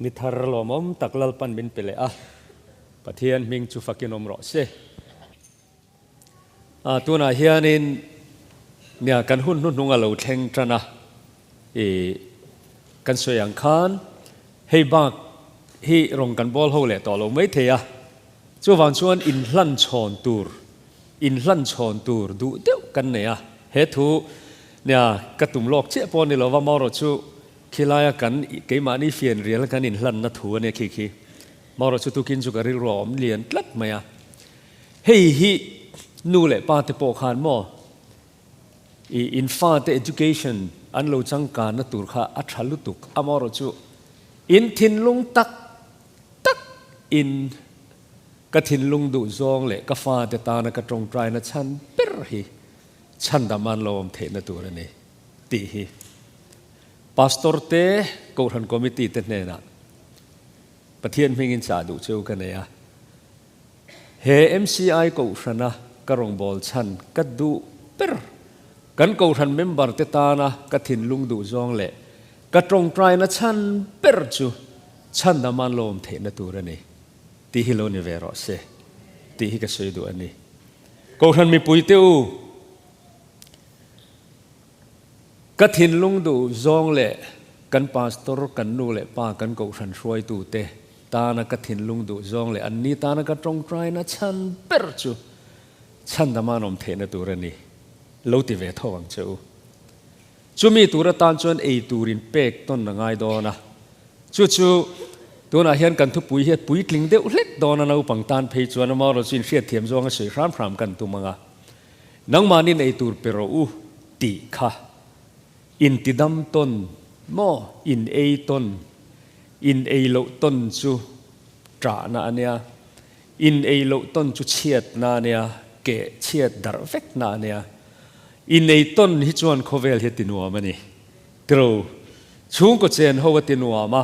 Ni thar lawmawm tak Lalpan min pe leh a, Pathian hming chu fakin awm rawh se. A, tunah hianin nia kan hun hnuhnung a lo thleng tan a, i kan sawi ang khan hei bak hi rawng kan bawl ho leh tawh lo mai thei a, chuvang chuan inhlan chhawn tur, inhlan chhawn tur duh deuh kan nei a, he thu nia ka tum lawk chiah pawh a ni lova, marawh chu Khilaia kan keimahni fianrial kan inhlanna thu a nia khi khi. Marawh chu tukin chu ka rilru a awm lian tlat mai a. Hei hi nu leh pa te pawh khan maw i in fate education an lo changkanna tur kha a tha lutuk a marawh chu in thinlung tak tak in ka thinlung duh zawng leh ka fate tana ka tawngtaina chhan ber hi chhandam an lo awm theihna tur a ni. Tih hi Pastor te Kohhran Committee te hnenah Pathian hmingin chah duh cheu ka nei a. He MCI Kohhrana ka rawngbâwl chhan ka duh ber, kan Kohhran member te tana ka thinlung duh zawng leh ka tawngtaina chhan ber chu chhandam an lo awm theihna tur a ni tih hi lo ni ve rawh se tih hi ka sawi duh a ni. Kohhran mipuite u! Ka thinlung duh zawng leh kan pastor, kan nu leh pa, kan kohhran hruaitute tana ka thinlung duh zawng leh anni tana ka tawngtaina chhan ber chu chhandama an awm theihna tur a ni. Lo ti ve tho ang che u. Chumi tur atan chuan ei turin pek tawn a ngai dawn a. Chu chu tunah hian kan thupui hi a puitling deuh hlek dawn a, naupang tan phei chuan amaherawhchu inhriatthiam zawnga sawi hram hram kan tum ang a. Nangmahnin ei tur pe rawh u tih kha in ti dam tawn maw? In ei tawn, in ei loh tawn chu ṭahna a nia, in ei loh tawn chu chhiatna a nia, keh chhiat darh vekna a nia. In ei tawn hi chuan khawvel hi a ti nuam a ni. Tiro, chhungkaw chen ho a ti nuam a,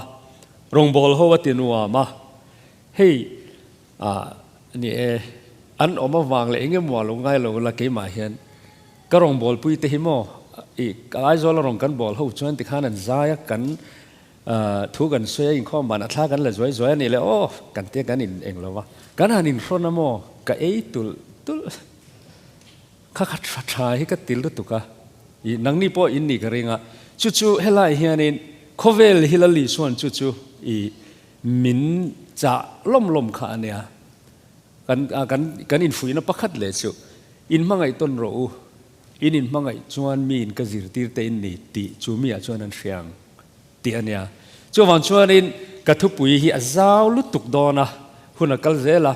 rawngbâwl ho a ti nuam a, hei A ni e, an awm avang leh eng emaw a lo ngai lo la keimah hian ka rawn bawlpui te hi maw i Aizawl a rawn kan bawl ho chuan tikhan an zai a kan thu kan sawi a inkhawm ban a thla kan la zuai zuai a nih leh aw kan tia kan in eng lo va kan han inhrawn a maw ka ei tulh tulh kha kha tha tha hi ka ti lutuk a i nangni pawh in nih ka ring a chu chu helai hianin khawvel hi la Lisuan chu chu i Min chah lawm lawm kha a nia. Kan kan kan infuihna pakhat leh chu in hmangaih tawn rawh u, in inhmangaih chuan mi in ka zirtir te in ni tih chu mi ah chuan an hria ang tih a nia. Chuvang chuanin ka thupui hi a zau lutuk dawn a, hun a kal zel a,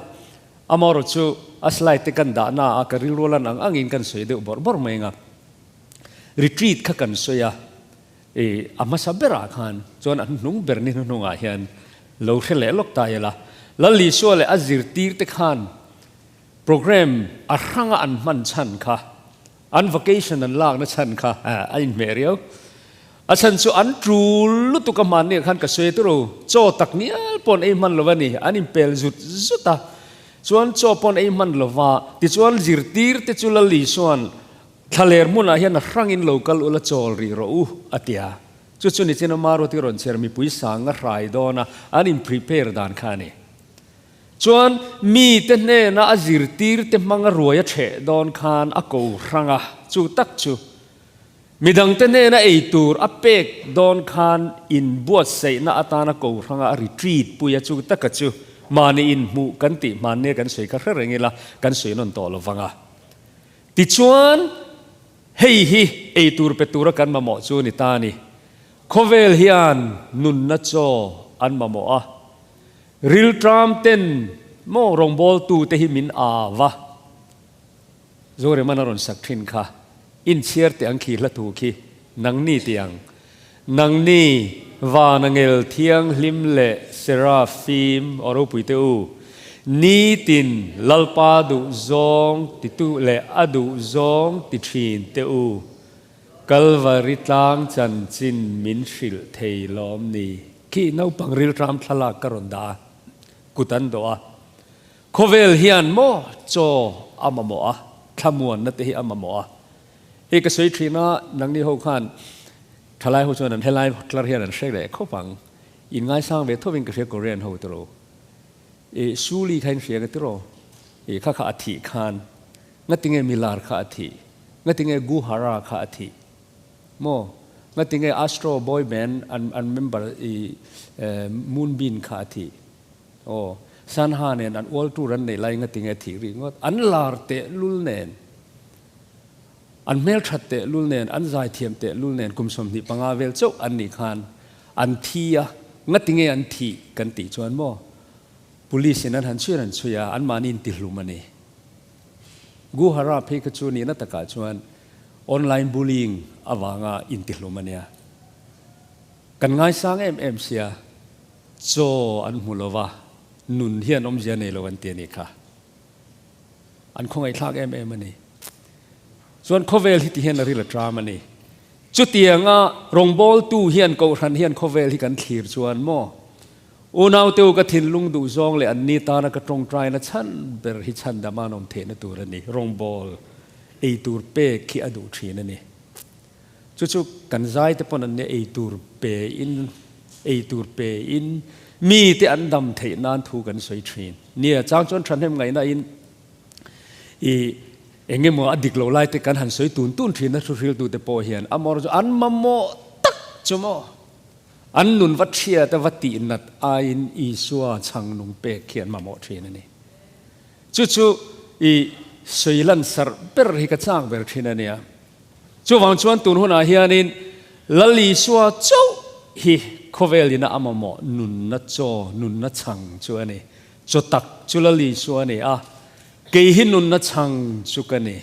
amaherawh chu a slide te kan dahna a ka rilru lan ang angin kan sawi deuh bawrh bawrh mai ang a. Retreat kha kan sawi a. I a hmasa berah khan chuan an hnung ber ni hnuhnungah hian lo hre leh lawk ta ila, Lal Isua leh a zirtirte khan program a hranga an hman chhan kha, an vacation an lakna chhan kha a inhmeh riau. A chhan chu an tul lutuk a hmanni ah khan ka sawi turu, chaw tak ngial pawh an ei hman lo a ni, an inpel zut zut a, chuan chaw pawh an ei hman lo va, tichuan zirtirte chu Lal Isua'n Thlaler hmunah hian a hrangin lo kal ula chawl rih rawh u, a ti a. Chu chu nichin a Maruti rawn chher mipui sang a hrai dawn a, an in prepare dan kha a ni. Chuan mite hnena a zirtirte hmanga ruai a ṭheh dawn khan a ko hrang a, chu tak chu midangte hnena ei tur a pek dawn khan inbuatsaihna atana ko hranga a retreat pui a, chu taka chu mahni inhmuh kan tih hmannia kan sawi kha hre reng ila kan sawi nawn tawh lo vang a. Tichuan, hei hi ei tur pe tura kan mamawh chu ni ta a ni. Khawvel hian nunna chaw an mamawh a, rilṭam ten maw rawngbawltute hi min au a. Zoreman a rawn sak ṭhin kha, Inchhiar teh ang khi hla thu khi, nangni tih ang. Nangni Vanangel Thianghlim leh Serafim aw ropuite u, nitin Lalpa duh zawng titu leh a duh zawng ti thin te u, Kalvari tlang chanchin min hrilh thei lawm ni? Khi naupang rilṭam thlalak ka rawn dah a, kut an dawh a. Khawvel hian maw chaw a mamawh a, thlamuanna te hi a mamawh a. Hei ka sawi thin a, nangni ho khan thalai ho chuan an helai tlar hian an hre leh khawp ang. In ngaisang ve thovin ka hria Korean ho tiro. I Suli kha in hria ka tiro. I kha kha a thih khan ngatinge milar kha a thih? Ngatinge Guhara kha a thih? Maw? Ngatinge Astro boy band an an member i Moonbin kha a thih? Aw, Sanha nen an ual tur an neih lai ngatinge a thih rih ngawt? An lar teh lul nen, an hmelthat teh lul nen, an zaithiam teh lul nen kum 25 vel chauh an nih khan an thi a, ngatinge an thih kan tih chuan maw Police in an han chhui an chhui a, anmahni in tihlum a ni. Guhara phei kha chu nihna takah chuan online bullying avanga intihlum a nia. Kan ngaisang em em sia, chaw an hmu lova, nun hian awmzia nei lo an ti a nih kha. An khawngaihthlak em em a ni. Chuan khawvel hi ti hian a ril a tram a ni. Chutianga rawngbawltu hian Kohhran hian khawvel hi kan thlir chuan maw? Unaute u ka thinlung duh zawng leh an ni tana ka tawngtaina chhan ber hi chhan dam an awm theihna tur a ni. Rawngbawl ei tur pek hi a duh thin a ni. Chu chu kan zai te pawn an nia ei tur pe in ei tur pe in mi te an dam theih nan thu kan sawi thin. Nia chang chuan thahnem ngaihna in i eng emaw a dik lo lai te kan han sawi tun tun thin a thu hriltu te pawh hian amawr chu an mamawh tak chu maw an nun va thiat a va tih nat aiin Isua chhang nung pek khi an mamawh thin a ni. Chu chu i sawi lan sarh ber hi ka chak ber thin a nia. Chuvang chuan tun hunah hianin Lal Isua chauh hi khawvel ina a mamawh nunna chaw, nunna chhang chu a ni. Chaw tak chu Lal Isua a ni a, kei hi nunna chhang chu ka ni.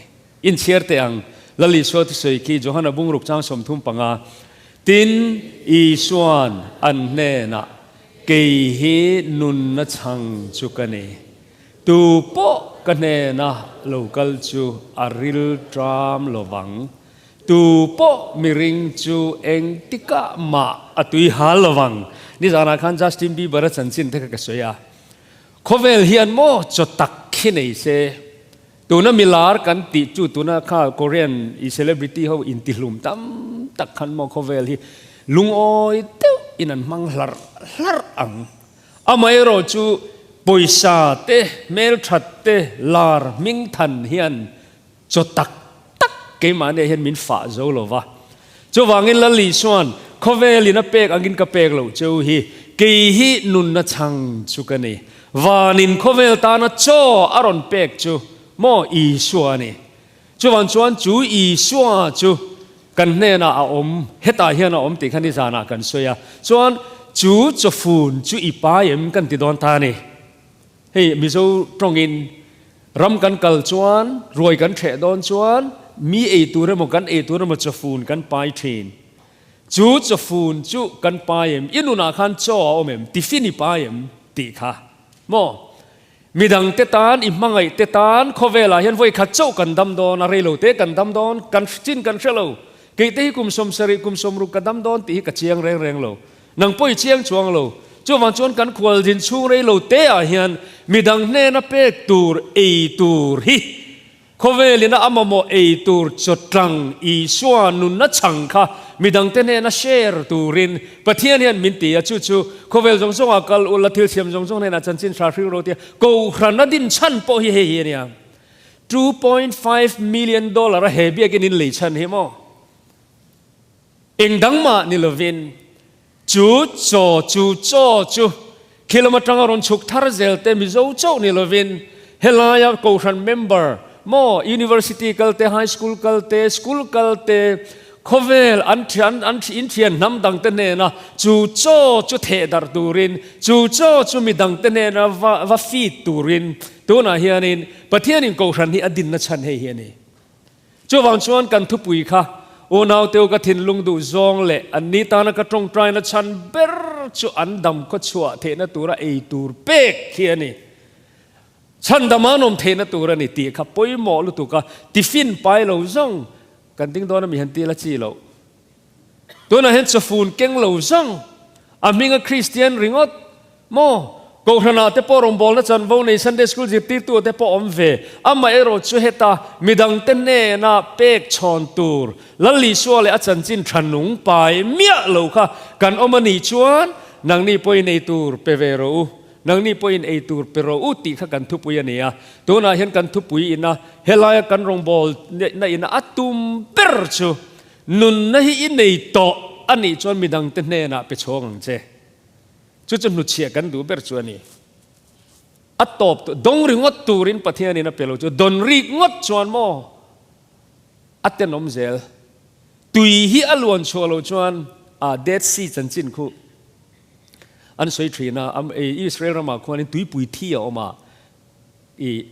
Inchhiar teh ang, Lal Isua thusawi khi Johana bungruk chang 35, Tin, Isua'n an hnenah, Kei hi nunna chhang chu ka ni. Tu pawh ka hnena lo kal chu a ril ṭam lo vang. Tu pawh miring chu engtikah mah a tui hal lo vang. Nizanah khan Justin Bieber a chanchin te kha ka sawi a. Khawvel hian maw chaw tak khi nei se. Tuna milar kan tih chu tuna kha Korean i celebrity ho intihlum tam tak khan maw khawvel hi lungawi deuh in an hmang hlarh hlarh ang. Amaherawh chu pawisa te, hmelthat te, lar hming than hian chaw tak tak keimahni ah hian min fah zo lo va. Chuvangin Lal Isua'n khawvelin a pek angin ka pek loh cheu hi kei hi nunna chhang chu ka ni. Vanin khawvel tana chaw a rawn pek chu maw Isua a ni. Chuvang chuan chu Isua chu kan hnenah a awm, hetah hian a awm tih kha nizanah kan sawi a. Chuan chu chawfun chu i pai em kan ti dawn ta a ni. Hei Mizo tawngin ram kan kal chuan, ruai kan ṭheh dawn chuan mi ei tur emaw kan ei tur emaw chawfun kan pai ṭhin. Chu chawfun chu kan pai em? I nunah khan chaw a awm em? Tiffin i pai em? tih kha maw? Midang te tan, i hmangaih te tan khawvelah hian vawi khat chauh kan dam dawn, a reilo te kan dam dawn, kan chin kan hre lo. Kei te hi kum 70, kum 60 ka dam dawn tih hi ka chiang reng reng lo. Nang pawh i chiang chuang lo. Chuvang chuan kan khual din chhung reilo te ah hian midang hnena pek tur ei tur hi Khawvelin a mamawh ei tur chawtlang Isua nunna chhang kha midangte hnena share turin Pathian hian min ti a, chu chu khawvel zawng zawngah kal ula thil siam zawng zawng hnenah chanchin hra hring ro tia Kohhran a din chhan pawh hi hei hi a nia. 2.5 million dollar a he biakin in lei chhan hi maw? Eng dang mah ni lovin chu chaw chu chaw chu khilam atanga rawn chhuk thar zel te Mizo chauh ni lovin helaia Kohhran member maw University kal te, High School kal te, School kal te, khawvel an thian an in thian hnam dang te hnena chu chaw chu theh darh turin chu chaw chu midang te hnena va va feed turin tunah hianin Pathianin Kohhran hi a dinna chhan hei hi a ni. Chuvang chuan kan thupui kha unauteu ka thinlung duh zawng leh an ni tana ka tawngtaina chhan ber chu an dam khaw chhuah theihna tura ei tur pek hi a ni. Chhan dam an awm theihna tur a ni tih kha pawimawh lutuk a, tiffin pai lo zawng kan ding dawn a mi han ti la chi loh. Tunah hian chawfun keng lo zawng a hminga Kristian ringawt maw? Kohhranah te pawh rawngbawlna chanvo nei Sunday School zirtirtu te pawh awm ve. Amaherawh chu heta midangte hnena pek chhawn tur Lal Isua leh a chanchin tha nung pai miah lo kha kan awm a nih chuan. Nangni pawhin ei tur pe ve rawh u, nangni pawhin ei tur pe rawh u tih kha kan thupui a ni a. Tunah hian kan thupui ina helaia kan rawngbâwl na ina a tum ber chu nunna hi i nei tawh a nih chuan midangte hnenah pe chhawng ang che. Chu chu hnuchhiah kan duh ber chu a ni. A tawp tawh, dawng ringawt turin Pathianin a pe lo chu, dawn rik ngawt chuan maw a tenawm zel. Tui hi a luan chhuah loh chuan a Dead Sea chanchin khu an sawi thin a, Israel ramah khuanin tuipui thi a awm a, i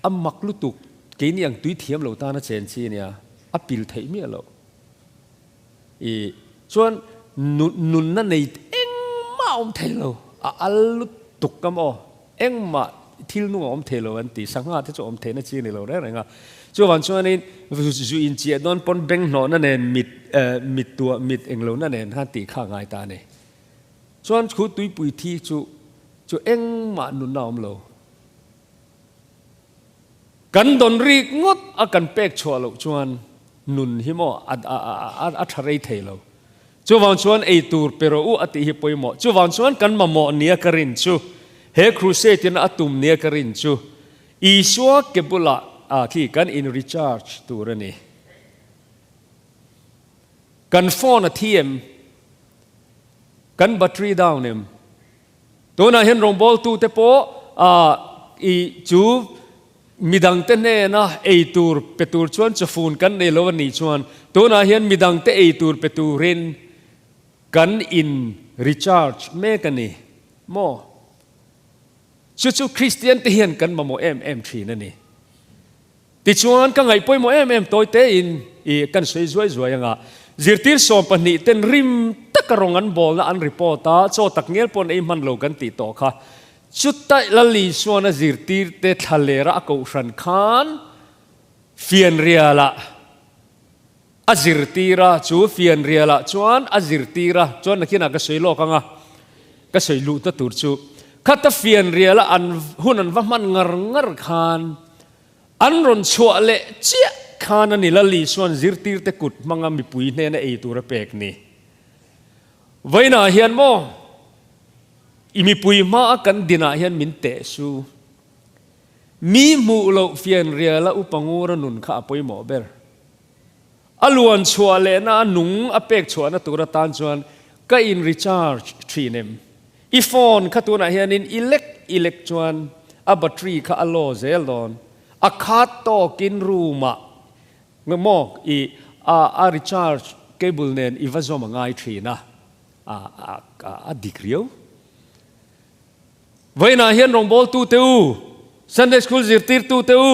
a mak lutuk, keini ang tui thiam lo tan a chen chi ania, a pil theih miah loh. I chuan nunna nei engmah a awm thei lo, a al lutuk ka maw, engmah thil nung a awm thei lo an ti, sangha te chu awm theihna chi a ni lo reng reng a. Chuvang chuanin zu inchiah dawn pawn beng hnawhna nen mit mit tuah mit englohna nen khan tih kha a ngai ta a ni. Chuan khu tuipui thi chu chu engmah nunna a awm lo. Kan dawn rik ngawt a kan pek chhuah loh chuan nun hi maw a tha rei thei lo. Chuvang chuan ei tur pe rawh u a tih hi pawimawh. Chuvang chuan kan mamawh nia ka rin chu, he crusade in a tum nia ka rin chu, Isua ke bulah khi kan in recharge tur a ni. Kan phone a thi em? Kan battery down em? Tunah hian rawngbawltute pawh i chu midangte hnena ei tur pe tur chuan chawfun kan nei lo a nih chuan tunah hian midangte ei tur pe turin kan in recharge mek a ni maw? Chu chu Kristian te hian kan mamawh em em thin a ni. Tichuan, ka ngaih pawimawh em em tawi tein i kan sawi zuai zuai anga zirtir 12 ten rim taka rawng an bawlna an report a, chaw tak ngel pawh an ei hman lo kan tih tawh kha. Chuta Lal Isuana zirtir te thlalera a kohhran khan fianrialah a zirtir a, chu fianrialah chuan a zirtir a, chuan nakinah ka sawi lawk anga ka sawi luhna tur chu khata fianriala an hun an va hman ngar ngar khan An rawn chhuah leh chiah khan a ni Lal Isua'n zirtirte kut hmanga mipui hnena ei tur a pek ni. Vawiinah hian maw i mipui hmaa kan dinah hian min teh su. Mi hmuh loh fianriala upa ngura nun kha a pawimawh ber. A luan chhuah lehna a nung a pek chhuahna tur atan chuan ka in recharge thin em? I phone kha tunah hianin i lek i lek chuan a battery kha a low zel dawn. A khat tawkin room ah maw i a recharge cable nen i va zawm a ngai thin a, a dik riau. Vawiinah hian rawngbawltute u, Sunday School zirtirtute u,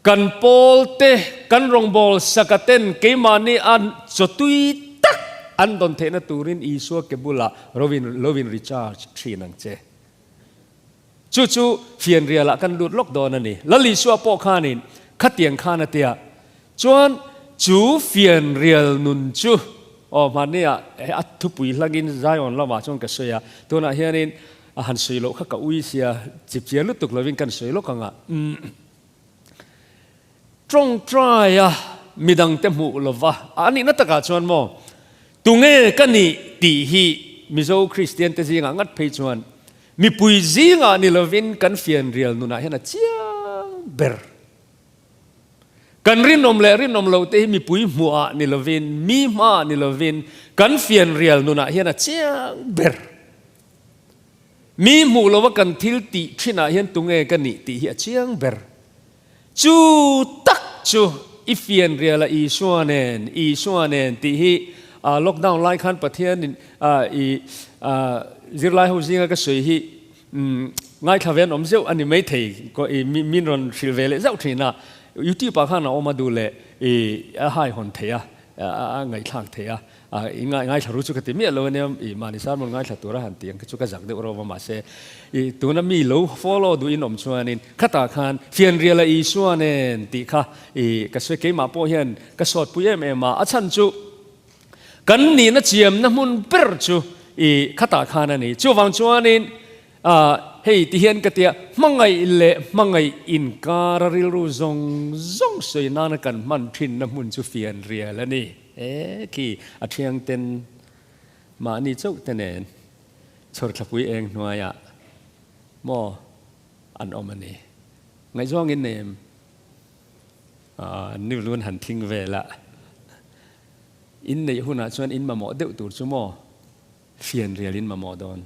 Kan pawl te, kan rawngbâwl saka ten keimahni a chawtui tak an dawn theihna turin Isua ke bulah rovin lovin recharge thin ang che. Chu chu fianrialah kan lut lawk dawn a ni. Lal Isua pawh khanin khatiang khan a tia. Chuan chu fianrial nun chu aw hmanniah a thupui hlangin Zion lamah chuan ka sawi a, tunah hianin a han sawi loh kha ka ui sia, chipchiar lutuk lovin kan sawi lawk ang a. Tawngtaia midangte hmuh lova a nihna takah chuan maw, tunge ka nih tih hi Mizo Kristiante zingah ngat phei chuan mipui zingah ni lovin kan fianrial nunah hian a chiang ber. Kan rinawm leh rinawm loh te hi mipui hmuhah ni lovin, mi hmaah ni lovin kan fianrial nunah hian a chiang ber. Mi hmuh lova kan thil tih thinah hian tunge ka nih tih hi a chiang ber. Chu tak chu i fianrial a Isua nen, Isua nen tih hi lockdown lai khan Pathianin i zirlai ho zinga ka sawi hi ngaithla ve an awm zeuh a ni maithei min rawn hrilh ve leh zauh thin a. YouTube ah khan a awm a duh leh i a haihawn thei a, a ngaihthlak thei a. I ngaithla ru chu ka ti miah lo ania, i mahni sermon ngaithla tura han ti ang kha chu ka zak deuh rawh va mahse i tuna mi lo follow duhin awm chuanin khatah khan fianriala Isua nen tih kha i ka sawi keimah pawh hian ka sawtpui em em a, a chhan chu kan nihna chiamna hmun ber chu i khatah khan a ni. Chuvang chuanin hei ti hian ka tia hmangaih leh hmangaih inkara rilru zawng zawng sawi nana kan hman thinna hmun chu fianrial a ni. E khi a thiang ten. Mahni chauh te nen chhawrthlapui eng hnuaiah maw an awm a ni. Ngaihzawng in nei em? Aaa, ni lun han thing vel a. In neih hunah chuan in mamawh deuh tur chu maw fianrial in mamawh dawn.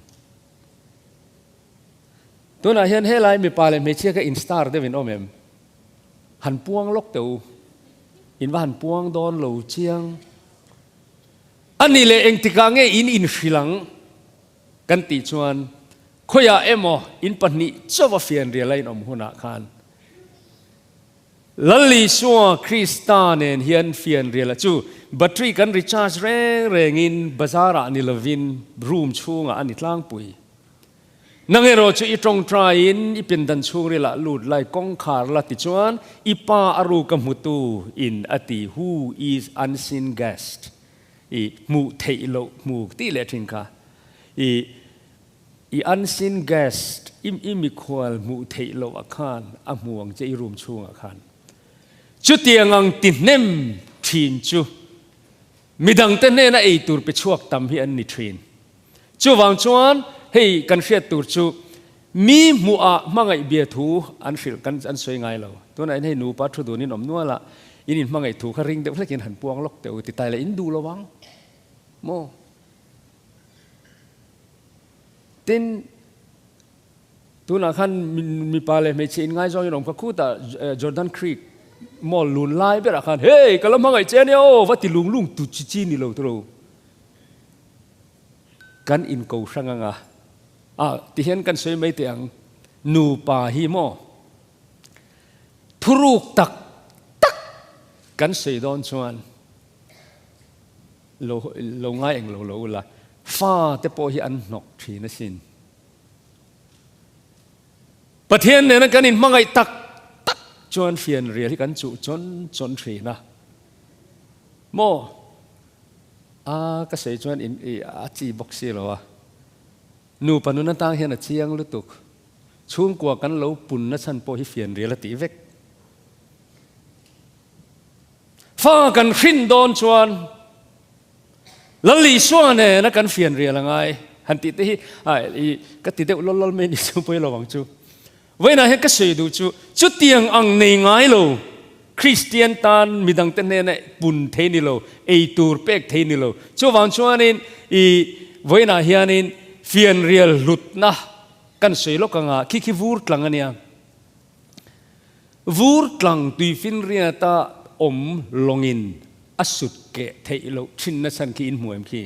Tunah hian helai mipa leh hmeichhia kha in star deuh in awm em? Han puang lawk teh u. In va han puang dawn lo chiang. A ni leh engtikah nge in inhrilh ang kan tih chuan khawiah emaw in pahnih chauh a fianrial a in awm hunah khan Lal Isua Krista nen hian fianrial a chu battery kan recharge reng rengin bazar ah ni lovin room chhungah a ni tlangpui. Nang erawh chu i tawngtaiin i pindan chhungrilah lut lai kawngkhar la tichuan i pa a ruka hmutu in a ti who is unseen guest i hmuh theih loh hmu tih leh thin kha i i unseen guest i i mikhual hmuh theih loh ah khan a hmu ang che i room chhungah khan chutiang ang ti hnem thin chu midangte hnena ei tur pe chhuak tam hi an ni thin. Chuvang chuan hei kan hriat tur chu mi hmuhah hmangaih bia thu an hrilh kan an sawi ngai lo. Tunah hian hei nupa thu dun in awm nual a, in inhmangaih thu kha ring deuh hlekin han puang lawk teh u ti tai leh in duh lo ang maw? Tin, tunah khan mipa leh hmeichhia inngaizawng in awm kha khutah Jordan Creek Mall lun lai berah khan hei ka la hmangaih che ania aw va ti lung lung tu chi chi ni lo tawh lo. Kan inko hrang anga a ti hian kan sawi mai teh ang, nupa hi maw thuruk tak tak kan sawi dawn chuan lo lo ngai eng lo lo ula, fa te pawh hi an hnawk thin asin. Pathian nena kan inhmangaih tak tak chuan fianrial hi kan chuh chawn chawn thin a maw? A ka sawi chuan in i a chi bawk si lo a, nupa nun atang hian a chiang lutuk. Chhungkua kan lo pun na chhan pawh hi fianrial a tih vek. Fa kan hrin dawn chuan Lal Isua nena kan fianrial a ngai han tih te hi i ka ti deuh lawlh lawlh mai ni chu pawi lo ang chu. Vawiinah hian ka sawi duh chu chutiang ang nei ngai lo Kristian tan midangte hnena pun thei ni lo, ei tur pek thei ni lo. Chuvang chuanin i vawiinah hianin fianrial hlutna kan sawi lawk anga khi khi vur tlang a nia. Vur tlang tuifinriata awm lawngin a sut keh theih loh thinna chhan khi in hmu em khi?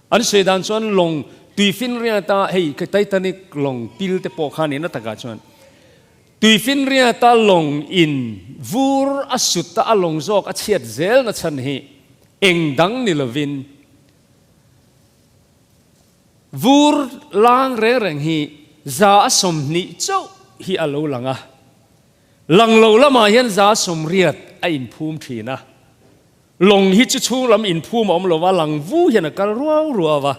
An sawi dan chuan lawng tuifinriata hei Titanic lawng pil te pawh kha nih na takah chuan tuifinriata lawng in vur a sut a a lawng zawk a chhiat zel na chhan hi eng dang ni lovin vur lang reng reng hi za a 20 chauh hi a lo lang a, lang lo lamah hian za 80 a inphum thin a. Lawng hi chu chhung lam inphum a awm lo va, lang vu hian a kal ruau ruau a.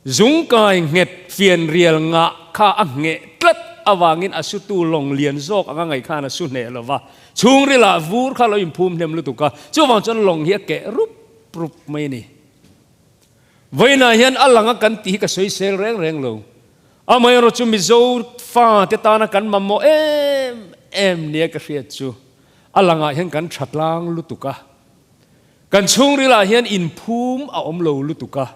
Zungkai nghet fianrial ngah kha a ngheh tlat avangin a sutu lawng lian zawk anga ngaih khan a su hneh lo va. Chhungrilah vur kha lo inphum hnem lutuk a, chuvang chuan lawng hi a keh rup rup mai a ni. Vawiinah hian a lang a kan tih hi ka sawisel reng reng lo. Amaherawhchu chu Mizo fate tana kan mamawh em em nia ka hriat chu A langah hian kan tha tlang lutuk a, kan chhungrilah hian inphum a awm lo lutuk a.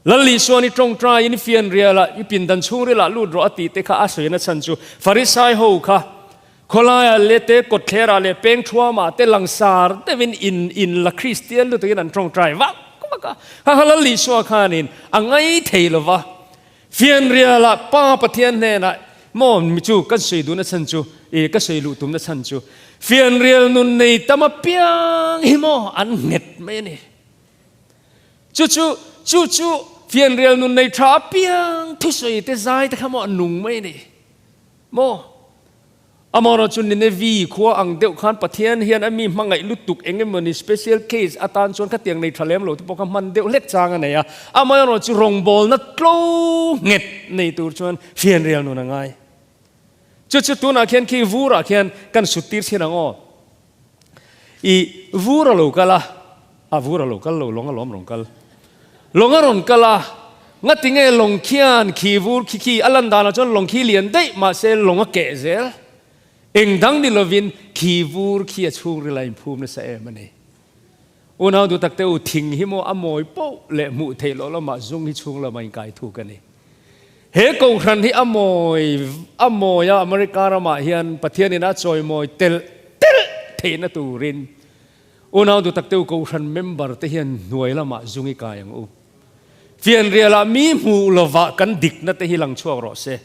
Lal Isuan i tawngtaiin i fianrialah i pindan chhungrilah lut rawh a tih te kha a sawi na chhan chu Farisai ho kha khawlaiah leh te kawtthlerah leh peng thuamah te langsar deuhin in in la Kristian lutukin an tawngtai vak vak a. Kha kha Lal Isua khanin a ngai thei lo va, Fianrialah Pa Pathian hnenah maw mi chu kan sawi duhna chhan chu i ka sawi luh tumna chhan chu fianrial nun nei tam apiang hi maw an nghet mai a ni. Chu chu chu chu fianrial nun nei tha apiang thusawi te zai te kha maw an nung mai a ni maw. Amaherawhchu chu Nineveh khua ang deuh khan Pathian hian a mi hmangaih lutuk eng emawni special case atan chuan khatiang nei tha lem lo te pawh kha hman deuh hlek chang a nei a. Amaherawhchu chu rawngbawlna tlo nghet nei tur chuan fianrial nun a ngai. Chu chu tunah khian khi vurah khian kan sut tir chhin ang aw. I vur a lo kal a, a vur a lo kal lo lawng alawm rawn kal. Lawng a rawn kal a, ngati nge lawng khian khi vur khi khi a lan danah chuan lawng khi lian daih mahse lawng a keh zel. Eng dang ni lovin khi vur khi a chhungril a inphum nasa em a ni. Unau duh tak te u, thing hi maw a mawi poh leh hmuh theih loh lamah zung hi chhung lamah inkai thuk a ni. He kohhran hi a mawi a mawi a, America ramah hian Pathianin a chawimawi telh telh theihna turin Unau duh tak te u, kohhran member te hian hnuai lamah zung i kai ang u. Fianrialah mi hmuh lovah kan dikna te hi lang chhuak rawh se.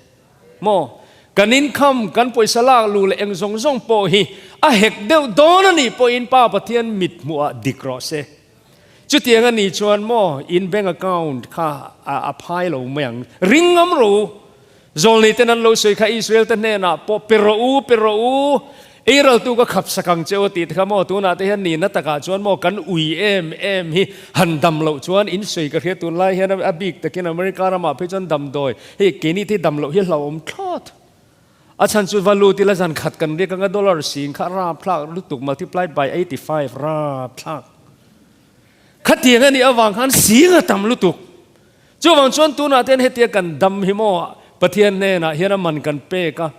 Maw? Kan income, kan pawisa lak luh leh eng zawng zawng pawh hi a hek deuh dawn a nih pawhin Pa Pathian mit hmuhah dik rawh se. Chutiang a nih chuan maw in bank account kha a phai lo mai ang. Ring ngam rawh u. Zawlnei ten an lo sawi kha Israel te hnenah pawh pe rawh u, pe rawh u, ei raltu ka khap sak ang che u tih te kha maw tunah te hian nihna takah chuan maw kan ui em em hi han dam loh chuan in sawi ka hria tunlai hian a bik takin America ramah phei chuan damdawi hei keini te hi dam loh hi a hlauhawm thlawt. A chhan chu va lut ila zan khat kan riak anga dollar sing kha rapthlak lutuk multiplied by 85 rapthlak. Khatiang a nih avang khan sing a tam lutuk. Chuvang chuan tunah te hian hetia kan dam hi maw Pathian hnenah hian a man kan pek a,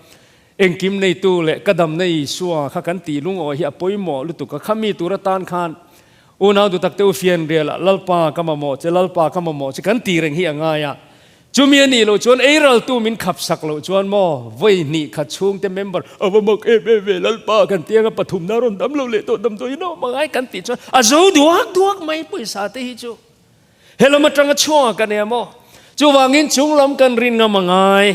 engkim neitu leh ka damna Isua kha kan tih lungawi hi a pawimawh lutuk a, khami tur atan khan unau duh takte u fianrial ah Lalpa ka mamawh che, Lalpa ka mamawh che kan tih reng hi a ngai a. Chumi a nih loh chuan eiraltu min khap sak loh chuan maw vawi hnih khat chhungte member a va mak em em ve Lalpa kan ti anga pathumna rawn dam lo leh tawh damdawi in a awm angai kan tih chuan a zo duak duak mai pawisa te hi chu. He lam atanga chhuak a nia maw? Chuvangin chung lam kan rin ngam a ngai.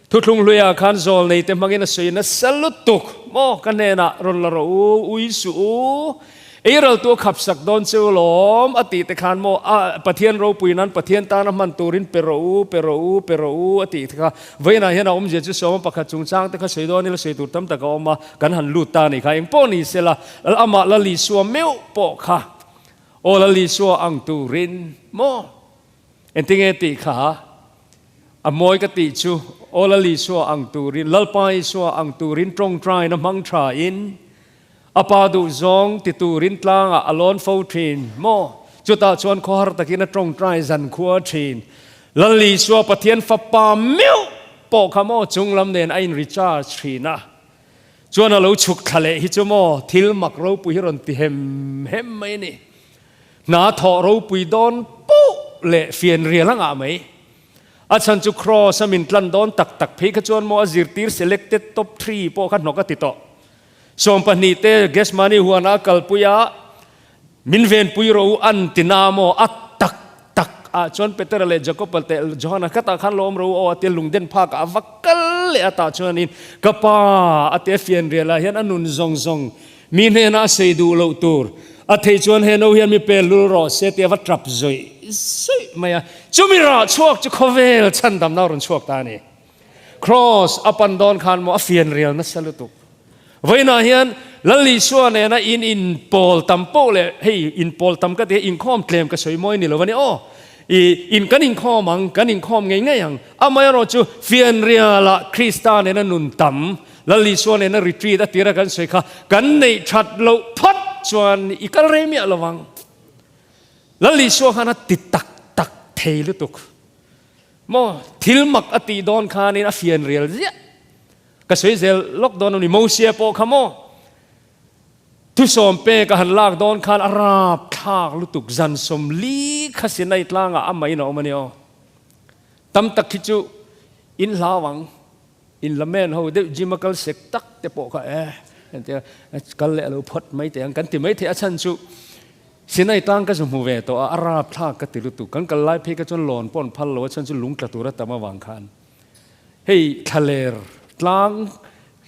Thuthlung hluiah khan zawl nei te hmangin a sawi nasa lutuk maw? Ka hnenah rawn la rawh u, ui suh u, ei ral tu a khap sak dawn che u lawm a tih te khan maw a Pathian ropui nan Pathian tana hman turin pe rawh u, pe rawh u, pe rawh u a tih te kha vawiinah hian a awmzia chu sawma pakhat chungchang te kha sawi dawn ila sawi tur tam tak a awm a, kan han lut ta a nih kha. Engpawh ni sela amah Lalisua meuh pawh kha Aw Lal Isua ang turin maw? Engtinge tih kha a mawi ka tih chu Aw Lal Isua ang turin, Lalpa Isua ang turin tawngtaina hmang thain a pa duhzawng ti turin tlangah a lawn fo thin maw? Chutah chuan khawhar takin a tawngtai zankhua thin. Lal Isua Pathian fapa meuh pawh kha maw chunglam nen a in recharge thin a. Chuan a lo chhuk thla leh hi chu maw thil mak ropui hi rawn ti hem hem mai a ni. Hna thawh ropui dawn poh leh fian rial a ngah mai. A chhan chu Kross a min tlan dawn tak tak phei kha chuan maw a zirtir selected top three pawh kha hnawk a ti tawh. 12 te Gethsemane huana a kalpui a, Min venpui rawh u an ti na maw? A tak tak ah chuan Petera leh Jakoba leh Johana ka tah khan lo awm rawh u aw a tia lungden phak ah a va kal leh a tah chuanin ka pa a tia fianrial ah hian a nun zawng zawng mi hnenah a sei duh loh tur a theih chuan he no hian mi pel lul rawh se tia va tap zawih zawih mai a chumi rah chhuak chu khawvel chhandamna a rawn chhuak ta a ni. Kraws a pan dawn khan maw a fianrial nasa lutuk. Vawiinah hian Lal Isua nena in inpawl tam poh leh hei inpawl tam ka ti hi inkhawm tlem ka sawi mawi ni lo a ni aw. I in kan inkhawm ang, kan inkhawm ngei ngei ang. Amaherawh chu fianrialah Krista nena nun tam, Lal Isua nena retreat a tira kan sawi kha kan neih that loh phawt chuan i kal rei miah lo vang. Lal Isua khan a ti tak tak thei lutuk. Maw thil mak a tih dawn khanin a fianrial ziah. Ka sawi zel lawk dawn a ni, Mosia pawh kha maw? Thusawm pek a han lak dawn khan a rap thlak lutuk zan 40 kha Sinai tlangah amah in a awm a ni aw. Tam tak hi chu in hlau ang, in lamen ho deuh gym a kal sek tak te pawh kha eh entir kal leh a lo phawt mai teh ang kan ti mai thei a chhan chu Sinai tlang ka zu hmu ve tawh a, a rap thlak ka ti lutuk. Kan kal lai phei kha chuan lawn pawh an phal lo a chhan chu lung tla tur a tam avang khan. Hei thlaler tlang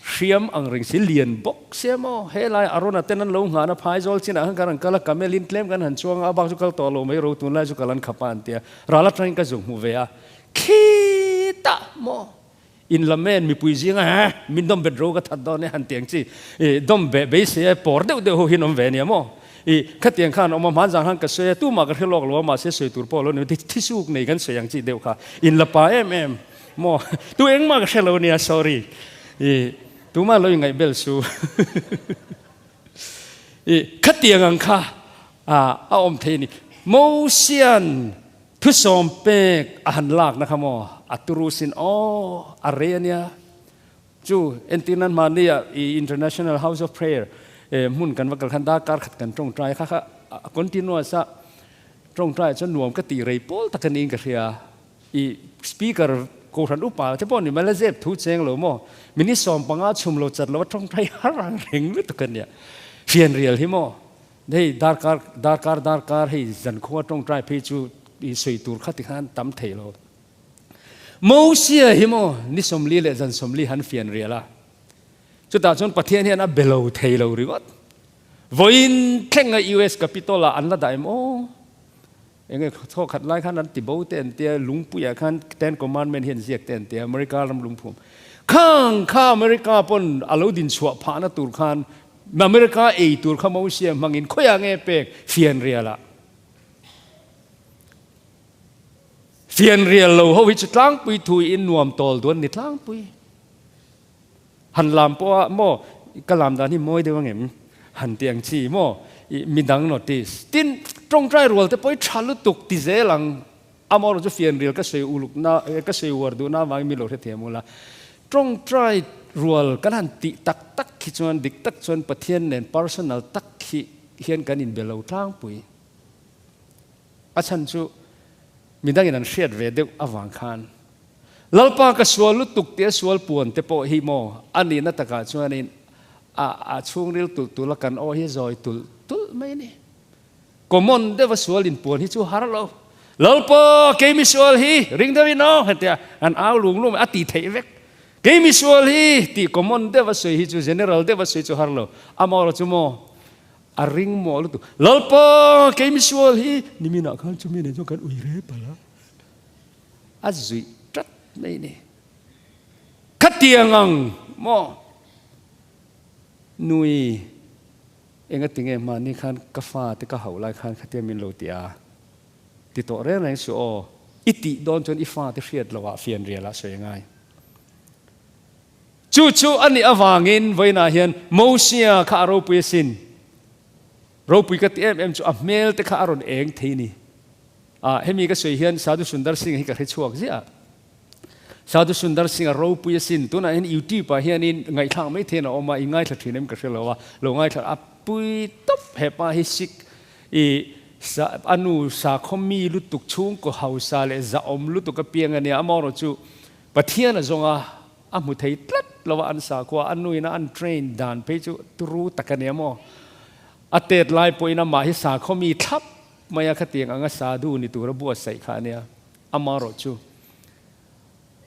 hriam ang reng si lian bawk sia maw? He lai Arona ten an lo nghahna phaizawl chinah khan kan rawn kal a, camel in tlem kan han chuang a, a bak chu kal tawh lo mai ro tunlai chu kal an khap a an tia. Ral atangin ka zuk hmu ve a, khitah maw in lamen mipui zinga he min dawm bet ro ka that dawn e han tiang chi i dawm be beisei e pawr deuh deuh ho hi an awm ve ania maw? I khatiang khan awm a, hmanzang khan ka sawi a, tumah ka hre lawk lo a, mahse sawi tur pawh a lo ni, thisuk nei kan sawi ang chi deuh kha, in la pa em em maw, tu engmah ka hre lo nia, sorry, i tumah lo ingaih bel su, i khatiang ang kha a awm thei a ni, Mosian. Thusawm pek a han lakna kha maw a turu sin aw a rei a nia. Chu entir nan mahni ah i International House of Prayer hmun kan va kal khan darkar khat kan tawngtai kha kha a continuous a tawngtai ah chuan nuam ka tih rei pawl tak a niin ka hria. I speaker kohhran upa te pawh ni mai la zep thu cheng lo maw minute 15 chhum lo chat lo a tawngtai har ang reng lutuk a nia. Fianrial hi maw Hei darkar darkar darkar hei zankhua tawngtai phei chu i sawi tur kha tikhan tam thei lo. Mosia hi maw ni 40 leh zan 40 han fian rial a. Chutah chuan Pathian hian a be lo thei lo ringawt. Vawiin thlenga US Capitol ah an la dah em aw. Enge thaw khat lai khan an ti bo te an tia lungpuiah khan Ten Commandment hi an ziak te an tia America ram lungphum. Khang kha America pawn a lo din chhuah phahna tur khan America ei tur kha Mosia hmangin khawiah nge pek fianrial ah. Fianrial lo ho hi chu tlangpui thui in nuam tawl duan ni tlangpui. Han lam pawh a maw ka lam dan hi mawi deuh angem han ti ang chi maw i midang notice. Tin tawngtai rual te pawh hi tha lutuk ti zel ang amaherawh chu fianrial ka sawi uluk na ka sawi uar duh na avangin mi lo hrethiam ula. Tawngtai rual kan han tih tak tak khi chuan dik tak chuan Pathian nen personal tak hi hian kan inbe lo tlangpui. A chhan chu midangin an hriat ve deuh avang khan Lalpa ka sual lutuk tia sual puan te pawh hi maw a nihna takah chuanin a a chhungril tulh tulh a kan aw hi zawi tulh tulh mai a ni. Common deuha sual inpuan hi chu har lo. Lalpa kei mi sual hi ring deuhin aw hetia an au lung lung a ti theih vek. Kei mi sual hi tih common deuha sawi hi chu general deuha sawi chu har lo. Amaherawh chu maw a ring maw lutuk. Lalpa kei mi sual hi niminah khan chumi nen chuan kan ui rep a la. A zuih tat mai ni. Khatiang ang maw? Nui, engatinge mahni khan ka fa te ka hauh lai khan khatia min lo ti a? Ti tawh reng reng suh aw. I tih dawn chuan i fa te hriat loh ah fianrial ah sawi a ngai. Chu chu a nih avangin vawiinah hian Mosia kha a ropui asin. Ropui ka ti em em chu a hmel te kha a rawn eng thei ni. Ah, hemi ka sawi hian Sadhu Sundar Singh hi ka hre chhuak ziah a. Sadhu Sundar Singh a ropui asin, tunah hian YouTube ah hianin ngaihthlak mai theiin a awm a, i ngaithla thin em ka hre lo a, lo ngaithla a pui tawp hepa hi Sikh i sa a nu sakhaw mi lutuk chhungkaw hausa leh zahawm lutuk a piang a nia, amaherawh chu Pathian a zawng a, a hmu thei tlat lo a an sakhua, a nuin a an train dan phei chu turu tak a nia maw. A tet lai pawhin amah hi sakhaw mi thlap mai a khatiang anga sadhu ni tura buatsaih kha a nia. Amaherawh chu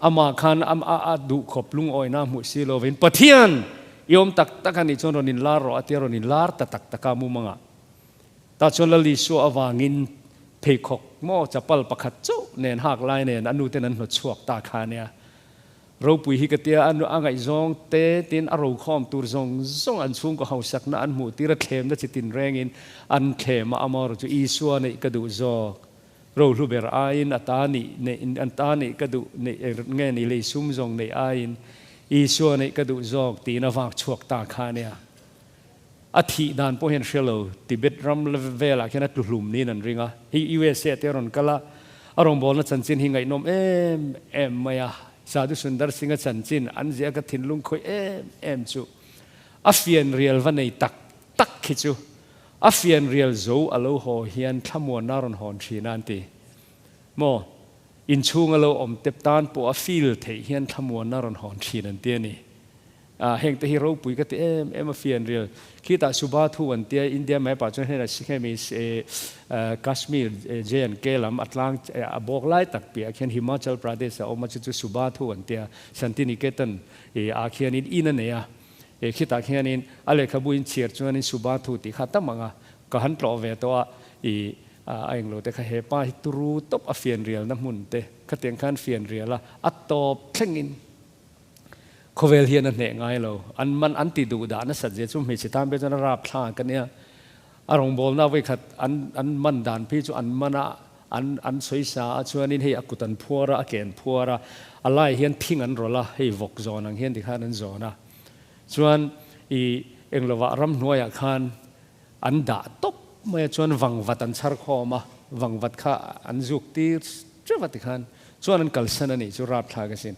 amah khan a duh khawp lungawina a hmuh si lovin Pathian i awm tak tak a nih chuan rawn inlar rawh a tia rawn inlar ta tak tak a mumangah. Tah chuan Lal Isua avangin pheikhawk maw chapal pakhat chauh nen hak lai nen a nuten an hnawt chhuak ta kha a nia. Ropui hi ka tia, a ngaihzawng te tin a rokhawm tur zawng zawng an chhungkaw hausakna an hmuh tir a thlemna chi tin rengin an thlem a, amaherawh chu Isua neih ka duh zawk, rohlu ber aiin a ta nih neih an ta neih ka duh neih nge ni lei sum zawng neih aiin Isua neih ka duh zawk tiin a vak chhuak ta kha a nia. A thih dan pawh hian hre lo, Tibet ram velah khian a tluhlum niin an ring a. Hei USA te a rawn kal a, a rawngbawlna chanchin hi ngaihnawm em em mai a. Sadhu Sundar Singh-a chanchin an ziah ka thinlung khawih em em chu a fianrial va nei tak tak khi chu a fianrial zo a lo haw hian thlamuanna a rawn hawn thin a an ti. Maw? Inchhung a lo awm tep tan pawh a feel theih hian thlamuanna a rawn hawn thin an ti a ni. A, heng te hi ropui ka ti em em a fianrial. Khitah Subha thu an tia, India map ah chuan heng hemi Kashmir, J&K lam a tlang a bawk lai tak piah khian Himachal Pradesh a awm a, chu chu Subha thu an tia, Shantiniketan ah khianin in a nei a, khitah khianin a lehkhabu in chhiar chuanin Subha thu tih kha tam ang a, ka han tlawh ve tawh a, i a englo te kha hepa hi turu tawp a fianrialna hmun te khatiang khan fianrial a, a tawp thlengin. Khawvel hian a hneh ngai lo. An man an ti duh dah nasat zia chu hmeichhe tan pawh chuan a rap thla ka nia. A rawngbawlna vawikhat an an man dan phei chu an man a, an an sawi sa a chuanin hei a kut an phuar a, a ke an phuar a, a lai hian thing an rawlh a, hei vawk zawn ang hian tikhan an zawn a. Chuan i englovah ramhnuaiah khan an dah tawp mai a, chuan vangvat an chhar khawm a. Vangvat kha an zuk tir teuh a tikhan chuan an kalsan a nih chu rapthlak asin.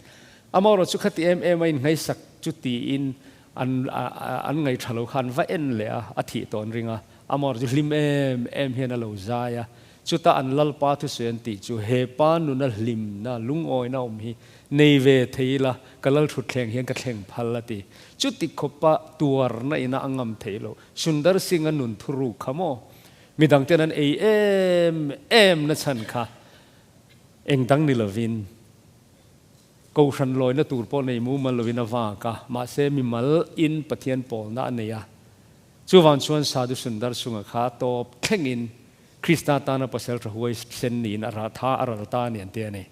Amaherawh chu khati em em a inngaisak chu tiin an an ngaihṭha lo kha an va en leh a, a thih tawh an ring a. Amaherawh chu hlim em em hian a lo zai a. Chuta an Lalpa thusawi an tih chu he pa nuna hlimna, lungawina awm hi nei ve thei ila ka lal thutthleng hian ka thleng phal a ti. Chuti khawpa tuarna ina a ngam theih loh. Sundar Singh-a nun thuruk kha maw? Midang ten an ei em em na chhan kha eng dang ni lovin Kohhran lawina tur pawh nei mumal lovin a vak a, mahse mimal in Pathian pawlna a nei a. Chuvang chuan Sadhu Sundar Singh-a kha tawp thlengin Krista tana pasal tha huai sen niin a rah tha a ral ta a ni an ti a ni.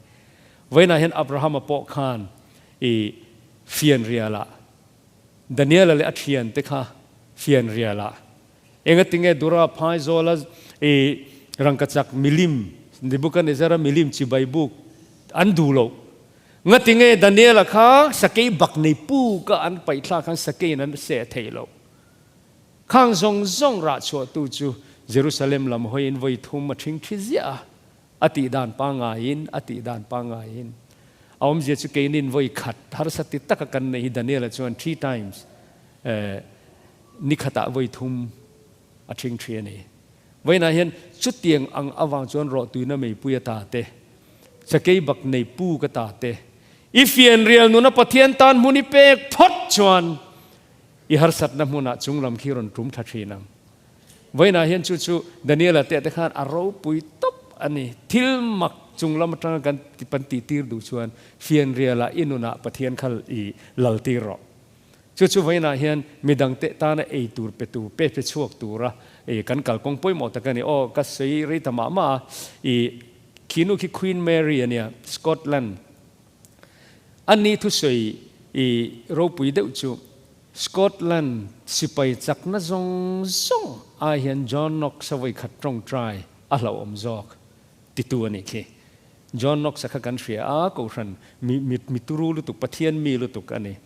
Vawiinah hian Abrahama pawh khan i fianrialah Daniela leh a thiante kha fianrialah Engatinge Dura Phaizawla i rangkachak milim, Nebuchadnezzar-a milim chibai buk an duh loh? Ngatinge Daniela kha sakei bak nei puka an paih thlak khan sakeiin an seh theih loh? Khang zawng zawng rah chhuahtu chu Jerusalem lam hawiin vawi thum a ṭhing ṭhi ziah a, a tih dan pangaiin, a tih dan pangaiin. A awmzia chu keinin vawi khat harsa ti taka kan neih hi Daniela chuan three times eh, Ni khatah vawi thum a ṭhing ṭhi a ni. Vawiinah hian chutiang ang avang chuan rawhtuina meipui a ta te, chakei bak nei pu ka ta te, i fianrial nuna Pathian tan hmun i pek phawt chuan i harsatna hmunah chunglam khi rawn ṭum ṭha ṭhin ang. Vawiinah hian chu chu Daniela te te khan a ropui tawp a ni. Thil mak chunglam aṭanga kan pan tihtir duh chuan fianrialah i nunah Pathian kha i laltir rawh. Chu chu vawiinah hian midangte tana ei tur pe tur, pe pe chhuak tura i kan kalkawng pawimawh tak a ni. Aw, ka sawi rei ta mah mah a, i khi nu khi Queen Mary a nia, Scotland. A ni thusawi i ropui deuh chu Scotland sipai chakna zawng zawng ai hian John Knox a vawikhat tawngtai a hlauhawm zawk titu a nih khi. John Knox a kha kan hria a, Kohhran mi mi mi turu lutuk, Pathian mi lutuk a ni.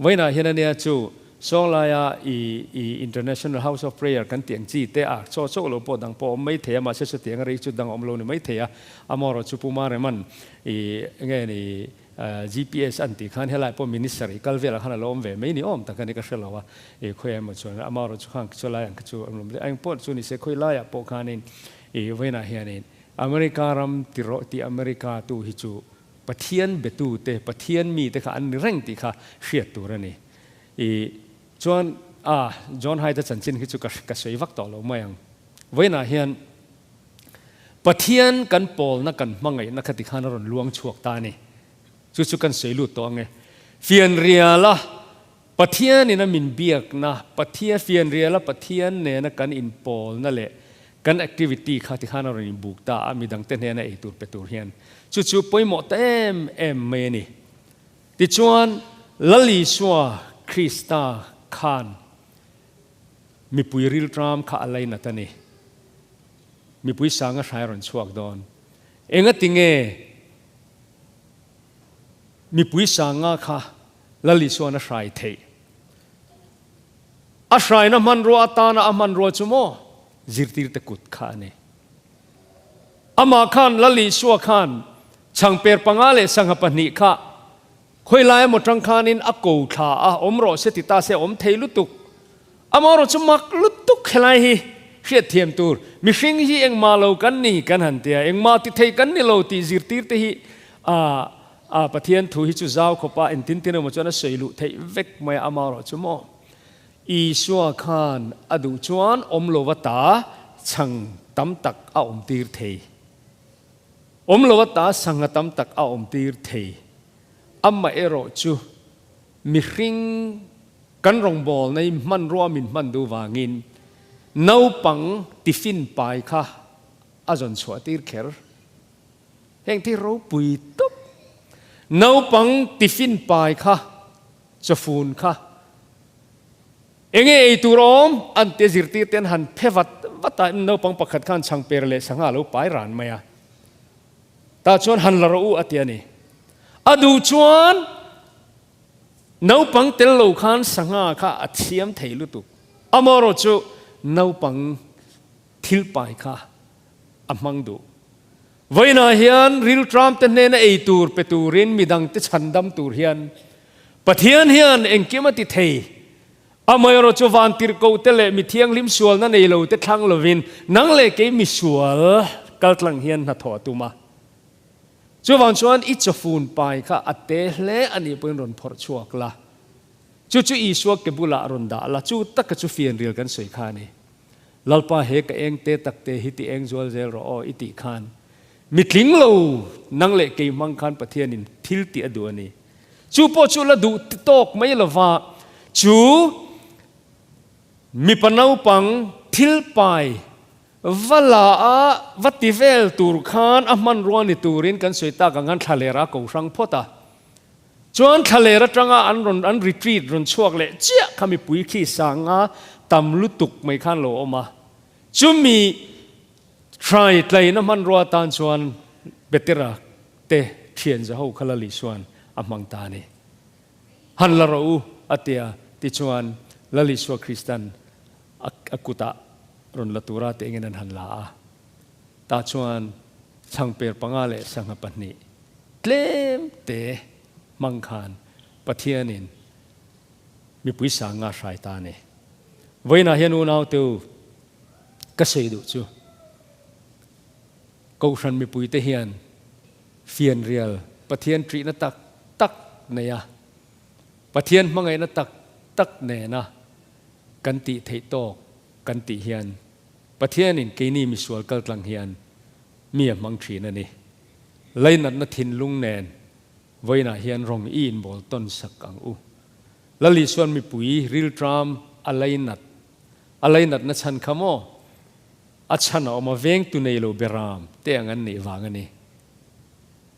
Vawiinah hian ania chu Sawnglaia i i International House of Prayer kan tih ang chi te a chaw chauh lo pawh dang pawh a awm mai thei a, mahse chutiang a rei chu dang a awm lo ni mai thei a. Amaherawh chu Pu Mareman i nge ni GPS an tih khan helai pawh Minister i kal velah khan a lo awm ve mai ni awm tak a ni ka hre lo a, i khawiah emaw chuan amaherawh chu khang chulai ang kha chu an awm hle a, engpawh chu ni se khawilaiah pawh khanin i vawiinah hianin America ram ti rawh tih America tu hi chu Pathian betu te, Pathian mi te kha an ni reng tih kha hriat tur a ni. I chuan a John Hyde-a chanchin khi chu ka ka sawi vak tawh lo mai ang. Vawiinah hian Pathian kan pawlna kan hmangaihna kha tikhan a rawn luang chhuak ta a ni. Chu chu kan sawi lut tawh ang e. Fianriala Pathianin a min biakna, Pathian fianriala Pathian nena kan inpawlna leh kan activity kha tikhan a rawn inbuk ta a, midangte hnena ei tur pe tur hian. Chu chu pawimawh ta em em mai a ni. Tichuan, Lal Isua Krista khan mipui rilṭam kha a lainat a ni. Mipui sanga hrai a rawn chhuak dawn. Engatinge mipui sanga kha Lal Isuan a hrai theih. A hraina hmanrua atana a hmanrua chu maw zirtirte kut kha a ni. Amah khan Lal Isua khan chhangper panga leh sangha pahnih kha khawilai emaw tang khanin a ko thla a, awm rawh se ti ta se awm thei lutuk. Amaherawh chu mak lutuk helai hi hriatthiam tur. Mihring hi engmah lo kan ni kan han tia, engmah ti thei kan ni lo tih zirtirte hi a A Pathian thu hi chu zau khawp a, engtin tin emaw chuan a sawi luh theih vek mai a, amaherawh chu maw Isua khan a duh chuan awm lova ta chhang tam tak a awm tir thei. Awm lova ta sangha tam tak a awm tir thei. Amaherawh chu mihring kan rawngbawlna hi hmanrua min hman duh vangin naupang tiffin pai kha a zawn chhuah tir kher. Heng thil ropui tawp naupang tiffin pai kha, chawfun kha enge ei tur awm an tia zirtir te an han phe vat vat a, naupang pakhat khan chhangper leh sangha a lo pai ran mai a, tah chuan han la rawh u a ti a ni. A duh chuan naupang tel lo khan sangha kha a thiam thei lutuk, amaherawhchu naupang thil pai kha. a hmang duh. Vawiinah hian rilṭamte hnena ei tur pe turin midangte chhandam tur hian Pathian hian engkim a ti thei. Amaherawh chu vantirhkohte leh mi thianghlim sualna nei lote thlang lovin nang leh kei misual kaltlang hian hnathawh a tum a. Chuvang chuan i chawfun pai kha a te hle a nih pawhin rawn phawrh chhuak la. Chu chu Isua ke bulah rawn dah la, chu taka chu fianrial kan sawi kha a ni. Lalpa he ka eng te tak te hi ti eng zual zel rawh aw i tih khan mi tling lo nang leh kei hmang khan Pathianin thil tih a duh a ni. Chu pawh chu la duh tawk mai lova chu mipa naupang thil pai va la a va ti vel tur khan a hmanrua ni turin kan sawi tak ang khan thlaler a ko hrang phawt a. Chuan thlaler atanga an rawn an retreat rawn chhuak leh chiah kha mipui khi sanga tam lutuk mai khan lo awm a. Chumi hrai tlaina hmanrua atan chuan Petera te thian za ho kha la Lisuan a hmang ta a ni. Han la rawh u a tia tichuan La Lisua Kristan a kutah rawn la tura te engin an han la a. Tah chuan chhangper panga leh sangha pahnih tlem te hmang khan Pathianin mipui sanga hrai ta a ni. Vawiinah hian unaute u, ka sawi duh chu Kohhran mipuite hian fianrial Pathian ṭihna tak tak nei a, Pathian hmangaihna tak tak nena kan tih theih tawk kan tih hian Pathianin keini misual kaltlang hian mi a hmang thin a ni. Lainatna thinlung nen vawiinah hian rawng i inbawl tawn sak ang u. Lal Isuan mipui rilṭam a lainat a lainatna chhan kha maw? A chhan a awm a, vengtu nei lo beram te ang an nih vang a ni.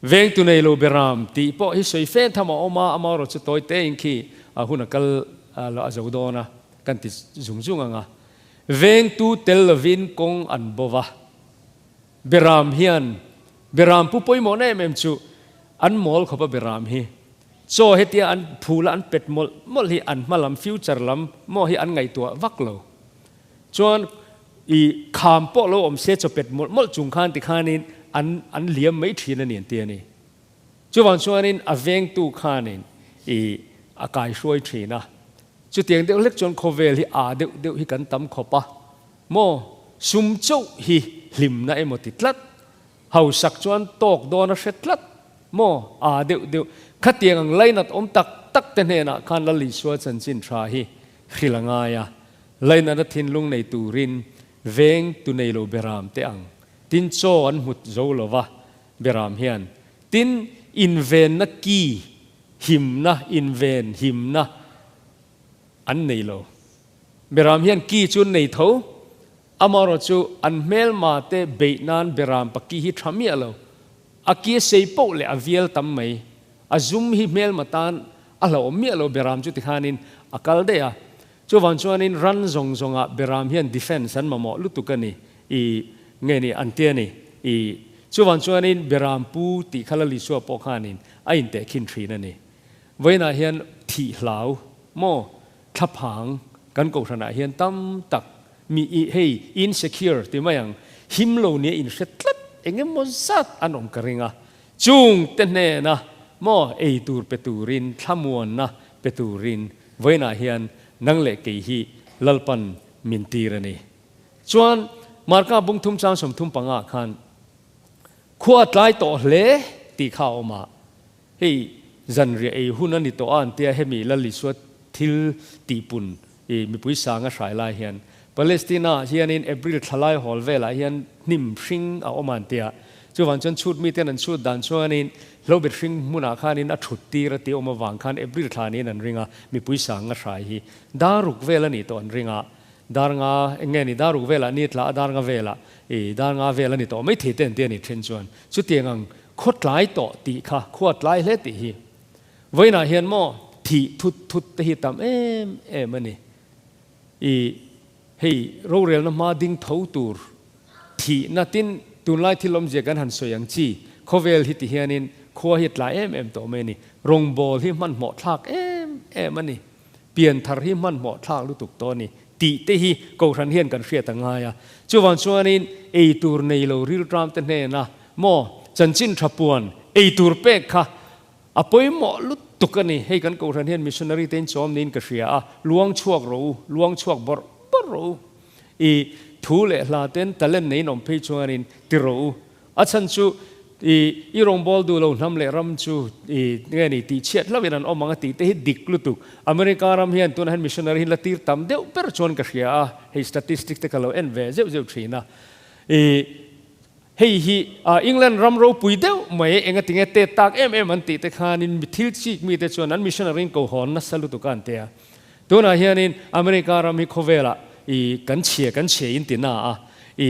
Vengtu nei lo beram tih pawh hi sawi fe tham a awm a, amaherawh chu tawi tein khi a hun a kal a zo dawn a, kan ti zung zung ang a. Vengtu tel lovin kawng an bo va. Beram hian, Beram pu pawimawhna em em chu an mawl khawp a Beram hi. Chaw hetia an phul a an pet mawlh mawlh hi an hma lam, future lam maw hi an ngaihtuah vak lo. Chuan i kham pawh lo awm se chaw pet mawlh mawlh chung khan tikhanin an an liam mai thin a ni an ti a ni. Chuvang chuanin a vengtu khanin i a kaihruai thin a. Chutiang deuh hlek chuan khawvel hi aa deuh deuh hi kan tam khawp a, maw sum chauh hi hlimna emaw ti tlat, hausak chuan tawk dawn a hre tlat, maw aa deuh deuh khatiang ang lainat awm tak tak te hnenah khan Lal Isua chanchin tha hi hrilh a ngai a, lainatna thinlung nei turin veng tu nei lo beram te ang tin chaw an hmut zo lova beram hian tin invenna ki Himna, inven himna an nei lo. Beram hian ki chu an nei tho, amaherawh chu an hmelma te beih nan beram pa ki hi tha miah lo. A ki a sei poh leh a vial tam mai. A zum hi hmelma tan a hlauhawm miah lo beram chu tikhanin a kal daih a. Chuvang chuanin ran zawng zawngah beram hian defence an mamawh lutuk a ni i nge ni an ti a ni i chuvang chuanin beram pu tih kha Lalisua pawh khanin a intehkhin thin a ni. Vawiinah hian thih hlau maw thlaphang kan kohhranah hian tam tak mi i hei insecure ti mai ang him lo nia inhre tlat eng emaw zat an awm ka ring a chung te hnena maw ei tur pe turin thlamuanna pe turin Vawiinah hian nang leh kei hi Lalpan min tir a ni. Chuan Marka bung thum chang 35 ah khan khua tlai tawh hle tih kha a awm a, hei zanriah ei hun a ni tawh a an tia hemi Lal Isua thil tihpun i mipui sang a hrai lai hian Palestina ah hianin April thla lai hawl velah hian hnim hring a awm a an tia. Chuvang chuan chhut miten an chhut dan chuanin hlobet hring hmunah khanin a thut tir a tih awm avang khan April thla niin an ring a, mipui sang a hrai hi dar ruk vel a nih tawh an ring a, dar nga eng nge ni dar ruk velah ni tla a dar nga velah i dar nga vel a ni tawh mai thei te an ti a ni then chuan chutiang ang khaw tlai tawh tih kha khua tlai hle tih hi vawiinah hian maw thih thut thut te hi tam em em a ni i hei rorelna hma ding tho tur Thihna tin tunlai thil awmzia kan han sawi ang chi, khawvel hi ti hianin khua hi a tla em em tawh mai a ni. Rawngbâwl hi hmanhmawh thlâk em em a ni. Pianthar hi hmanhmawh thlâk lutuk tawh a ni. tih te hi Kohhran hian kan hriat a ngai a. Chuvang chuanin ei tur nei lo rilṭam te hnena maw chanchin ṭha puan ei tur pek kha a pawimawh lutuk a ni. Hei kan Kohhran hian missionary te in chawm niin ka hria a, luang chhuak rawh u, luang chhuak bawrh bawrh rawh u. I thu leh hla ten talent neiin awm phei chuanin ti rawh u. A chhan chu i i rawngbâwl duh lo hnam leh ram chu i nge ni tih chhiat hlauhin an awm ang a tih te hi dik lutuk. America ram hian tunah hian missionary hi la tir tam deuh ber chuan ka hria a, hei statistics te ka lo en ve zeuh zeuh thin a. I hei hi England ram ropui deuh mai engatinge tet tak em em an tih te khanin mi thil chik mite chuan an missionary in ko hawn nasa lutuk a an ti a. Tunah hianin America ram hi khawvelah i kan chhia kan chhia in ti na a, i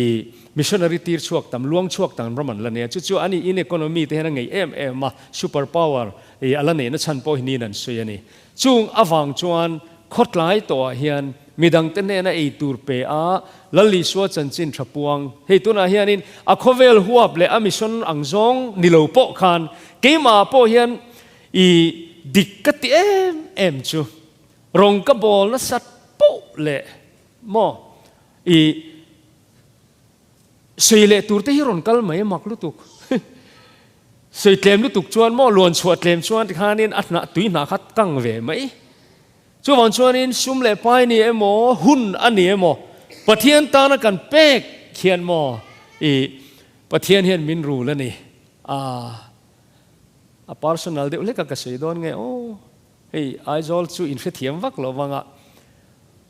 missionary tir chhuak tam, luang chhuak tam ram an la nei a. Chu chu ani in economy te hian a ngeih em em a, super power i a la neihna chhan pawh hi niin an sawi a ni. Chung avang chuan khawtlai tawhah hian midangte hnena ei tur pe a, Lal Isua chanchin tha puang. Hei tunah hianin a khawvel huap leh a mission ang zawng ni lo pawh khan keimahah pawh hian I dik ka ti em em chu rawng ka bawl nasat poh leh maw i sawi leh tur te hi rawn kal mai mak lutuk sawi tlem lutuk chuan maw luan chhuah tlem chuan tikhanin a hnah tui hnah kha kang ve mai chuvang chuanin sum leh pai ni emaw hun a ni emaw Pathian tana kan pek hian maw i Pathian hian min rul a ni a. A personal deuh hlek a ka sawi dawn nge aw, hei Aizawl chu in hrethiam vak lo vang a,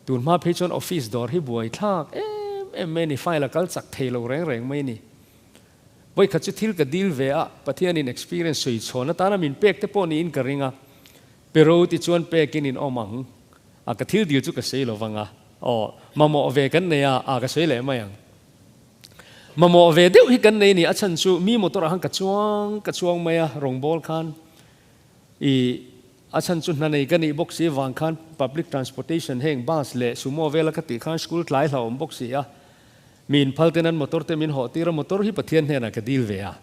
tun hma phei chuan office dawr hi buai thlak em em mai a ni, file a kal chak thei lo reng reng mai a ni. Vawikhat chu thil ka deal ve a, Pathianin experience sawi chhawn atana min pek te pawh niin ka ring a, pero ti chuan pekin in awm ang a, ka thil deal chu ka sawi lo vang a, aw mamawh ve kan nei a, a ka sawi leh mai ang. Mamawh ve deuh hi kan nei ni, a chhan chu mi motor ah khan ka chuang ka chuang mai a, rawngbâwl khan i a chhan chu hna nei ka nih bawk si vang khan public transportation heng bus leh sumo vela ka tih khan school tlai hlauhawm bawk si a, mi inphal ten an motor te min hawh tir a, motor hi Pathian hnenah ka dil ve a,